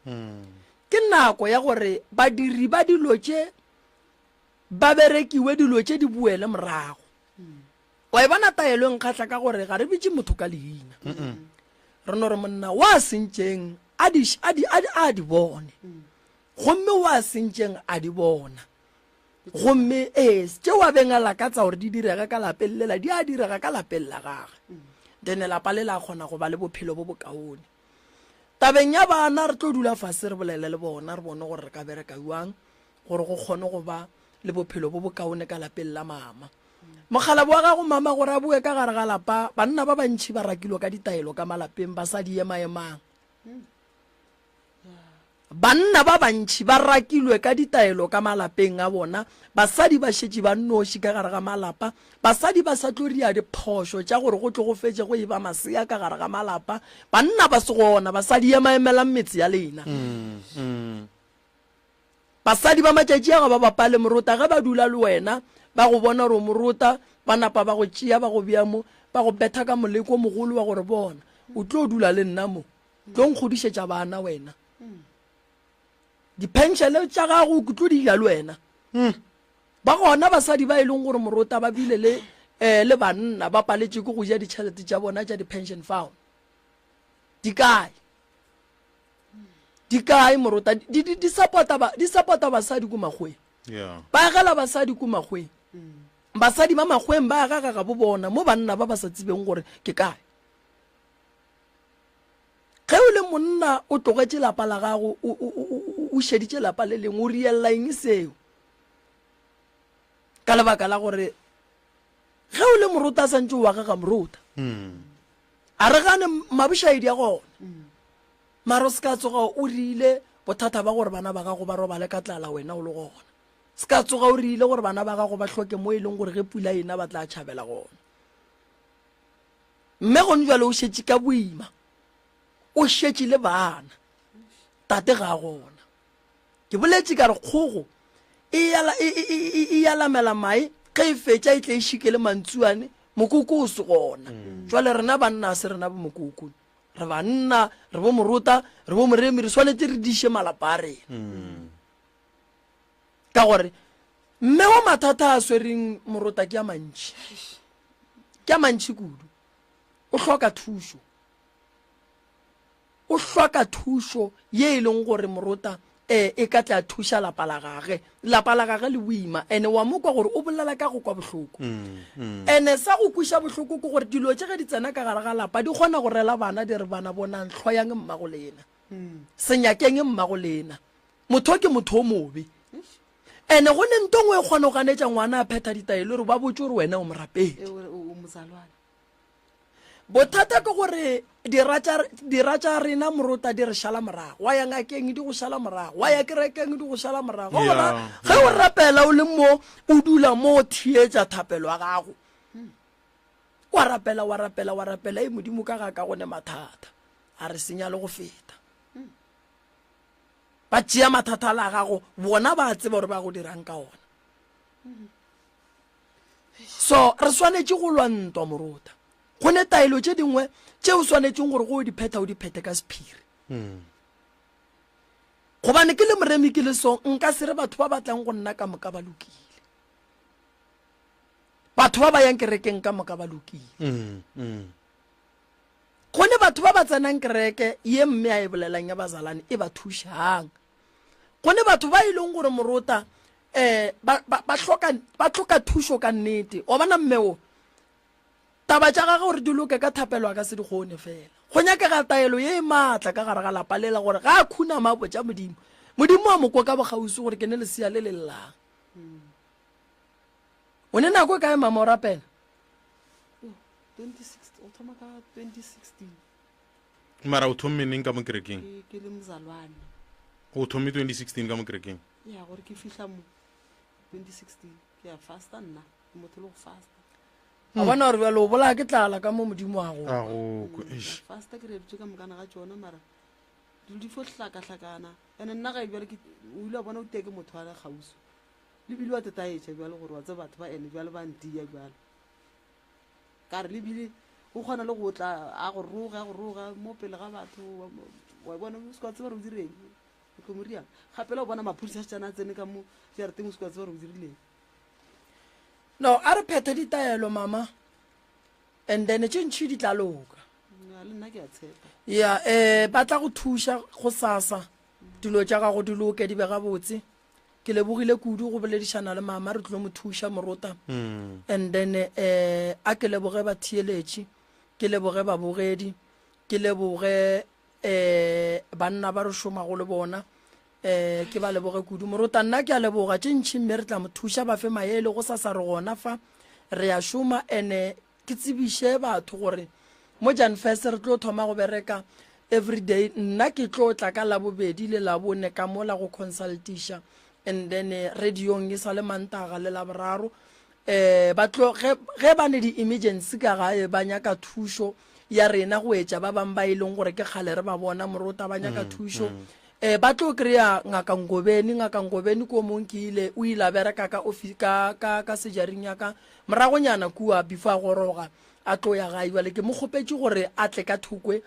Ke nako ya gore badiri ba dilo tše ba berekiwe, dilo tše di boele morago. Wa e bona taelo e nkgahla ka gore ga re bitše motho ka leina. Re no re monna wa sentšeng a di, a di, a di, a di bone. Gomme wa sentšeng a di bona. Gomme ee, tšeo a beng a lakatsa gore di direge ka lapeng lela, di a direga ka lapeng la gage. Then lapa le la kgona go ba le bophelo bo bokaone. Tabeng ya bana re tlo dula fase re bolele le bona, re bone gore re ka bereka jwang gore go kgone go ba le bophelo bo bokaone ka lapeng la mama. Mokgalabo wa gago mama gore a boe ka gare ga lapa, banna ba bantši ba rakilwe ka ditaelo ka malapeng, basadi emaemang. Banna ba bantši ba rakilwe ka ditaelo ka malapeng a bona, basadi ba šetše ba nnoši ka gare ga malapa, basadi ba sa tlo ria diphošo tša gore go tlo go fetše go eba masea ka gare ga malapa, banna ba se gona, basadi emaemelang metse ya lena. Basadi ba matšatši a ga ba bapale morota, ge ba dula le wena ba go bona gore o morota, ba napa ba go tšea ba go bea mo, ba go betha ka moleko o mogolo wa gore bona o tlo dula le nna mo, tlo nkgodišetša bana wena. Diphenšele tša gago ke tlo di ja le wena. Ba gona basadi ba e leng gore morota ba bile le eh, le banna ba paletše ke go ja ditšhelete tša bona tša di-pension fund. Di kae? Di kae morota? Di, di, di support-a ba, di support-a basadi ko makgweng. Yeah. Ba agela basadi ko makgweng. Basadi ba makgweng ba aga ga gabo bona mo banna ba ba sa tsebeng gore ke kae. Ge o le monna o tlogetše lapa la gago o, o, o, o, o šeditše lapa le lengwe o riella eng seo? Ka lebaka la gore ge o le morota a santše o aga ga morota. A re gane mabošaedi a gona. Mara o se ka tsoga o rile bothata ba gore bana ba gago ba robale ka tlala wena o le gona. Se ka tsoga o rile gore bana ba gago ba hloke mo e leng gore ge pula e na ba tla tšhabela gona. Mme gone jwale o šetše ka boima, o šetše le bana, tate ga a gona. Ke boletše ka re kgogo e yala, e, e, e, e yalamela mae ge e fetša e tle e šikele mantsuane, mokoko o se gona. Jwale rena banna a se rena bo mokoko. Re banna, re bo morota, re bo moremi, re swanetše re diše malapa a rena. Ka gore mme wa mathata a swereng morota ke a mantši. Ke a mantši kudu. O hloka thušo. O hloka thušo ye e leng gore morota e, e ka tla thuša lapa la gage. Lapa la gage le boima, ene wa mo kwa gore o bolela ka go kwa bohloko. Ene sa go kweša bohloko ke gore dilo tše ge di tsena ka gare ga lapa di kgona go rela bana di re bana bonang hloyang mmago lena. Se nyakeng mmago lena. Motho ke motho o mobe. Ene go ne nto ngwe e kgona go ganetša ngwana a phetha ditaelo gore ba botše gore wena o morapedi. O mozalwane. Bothata ke gore dira tša, dira tša rena morota di re šala morago. Wa ya ngakeng di go šala morago, wa ya kerekeng di go šala morago. Ge o ra, ge o rapela o le mo, o dula mo o theetša thapelo ya gago. Wa rapela, wa rapela, wa rapela, e Modimo ka ga ka go ne mathata. A re senya le go feta. Ba tšea mathata a la gago, bona ba tseba gore ba go dirang ka ona. So re swanetše go lwa ntwa morota. Go ne taelo tše dingwe tše o swanetšeng gore go o di phetha o di phethe ka sephiri. Hmm. Gobane ke le moremi ke le so nka se re batho ba batlang go nna ka moka ba lokile. Batho ba ba yang kerekeng ka moka ba lokile. Mm, mm. Go ne batho ba ba tsenang kereke ye mme a e bolelang ya bazalane e ba thušang. Go ne batho ba e leng gore morota um ba, ba, ba, hloka, ba hloka thušo ka nnete. Wa bona mme o, taba tša gage gore di loke ka thapelo a ka se di kgone fela. Go nyakega taelo ye e maatla ka gare ga lapa lela gore ga a khunama a botša Modimo, Modimo a mo kwa ka bokgauswi gore ke ne lesea le le llang. O ne nako e kae mama o rapela? 2016, o thoma ka 2016. Mara o thomme neng ka mo kerekeng? Ke le mozalwane. O thomme 2016 ka mo kerekeng? Ya, gore ke fihla mo 2016 ke ya fasta nna, ke motho le go fasta. A bona gore bjale o bolaya ke tlala ka mo Modimo a go. A go kwe, eish. Fasta ke re tše ka mokana ga tšona mara dilo di fo hlakahlakana. Ene nna ga e bjale ke o ile wa bona o tee ke motho wa le kgauswi. Le bile wa tetaetša bjale gore wa tseba batho ba ene bjale ba ntia bjale. Ka re le bile o kgona le go tla a go roga a go roga mo pele ga batho wa bona o se ka tseba gore o direng. O tlo mo riang. Gape le o bona maphodisa a šetšana a tsene ka mo jarateng o se ka tseba gore o dirileng. No, a re phethe ditaelo mama and then tše ntšhi di tla loka. Ya, le nna ke a tshepa. Ya, eh ba tla go thuša go sasa dilo tša gago di loke di be gabotse. Ke lebogile kudu go boledišana le mama re tlo mo thuša morota. Mm. And then eh a ke leboge batheeletši, ke leboge babogedi, ke leboge eh banna ba re šomago le bona. Eh ke ba leboge kudu morota nna ke a leboga tše ntšhi mme re tla mo thuša ba fe maele go sasa re gona fa re ya šoma ene ke tsebiše batho gore mo Jan First re tlo thoma go bereka everyday nna ke tlo tla ka labobedi le labone ka mola go consultiša and then eh, radiong e sa le mantaga le laboraro eh ba tlo ge ge ba ne di-emergency ka gae ba nyaka thušo ya rena go etša ba bang ba e leng gore ke kgale re ba bona morota ba nyaka mm, thušo mm. Eh, ba tlo kry-a ngaka Ngobeni ngaka Ngobeni ko mong ke ile o ile a bereka ka office ka ka ka sejaring ya ka moragonyana kua before a goroga a tlo ya gae jale ke mo kgopetše gore a tle ka thokwe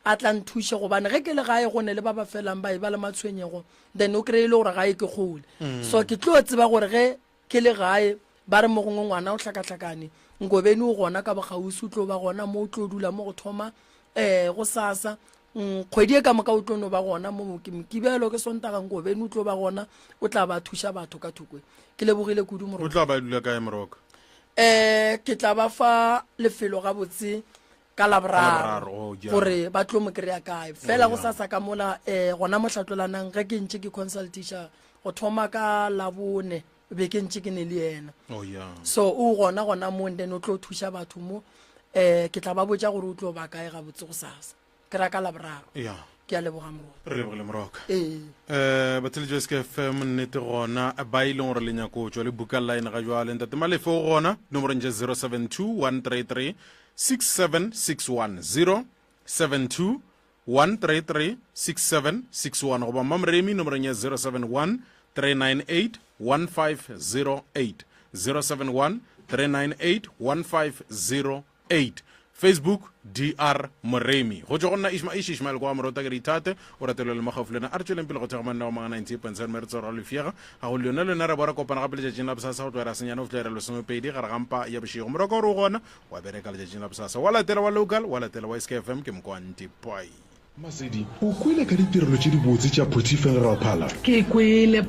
a tla nthuše gobane ge ke le gae go ne le ba ba felang ba e ba le matshwenyego then o kry-e le gore gae ke kgole mm. so ke tlo tseba gore ge Ke le gae, ba re mo gongwe ngwana o hlakahlakane. Nkobeni o gona ka bokgauswi, o tlo ba gona mo, o tlo dula mo go thoma um gosasa. Mm, kgwedi e ka moka o tlo no ba gona mo, ke Mokibelo, ke Sontaga, Nkobeni o tlo ba gona, o tla ba thuša batho ka thokwe. Ke lebogile kudu O Moroka. tla ba dula kae Moroka? Um ke tla ba fa lefelo gabotse ka Ka Laboraro Laboraro, oh, ja. gore ba tlo mo kry-a kae. Fela Oh, ja. gosasa ka mola um gona mo Hlatlolanang ge ke ntše ke consultiša go thoma ka Labone be ke ntše ke ne le yena. Oh, yeah. So o gona gona mo and then o tlo thuša batho mo. Eh ke tla ba botša gore o tlo ba kae gabotse gosasa. Ke ra ka Laboraro. Yeah. Ke a leboga Moroka. Re lebogile Moroka. Ee. Eh batheletši ba SK FM nnete gona ba e leng gore le nyako tšwa le buka line ga jwale ntate Malefe o gona nomorong tša 072 133 6761 072 133 6761 goba Mamremi nomorong ya 071 398 1508 071 398 1508 Facebook DR Moremi go tšwa go nna Ishma Ish Ishmael kwa Morota ke re ithate o ratelwe le mogaufi le na a re tšweleng pele go thega manna wa manga 98.7 mme re tsora lefiega ga go le yone le yona re bora kopana gape letšatšing la bosasa go tloera senyane go fihla lesomepedi gare ga mpa ya bošego moroko gore o gona Wa bereka letšatšing la bosasa. Wa latela wa local, wa latela wa SKFM ke Mokwanti. Bye. Masedi, o kwele ka ditirelo tše dibotse tša Phuthi Funeral Parlour? Ke kwele.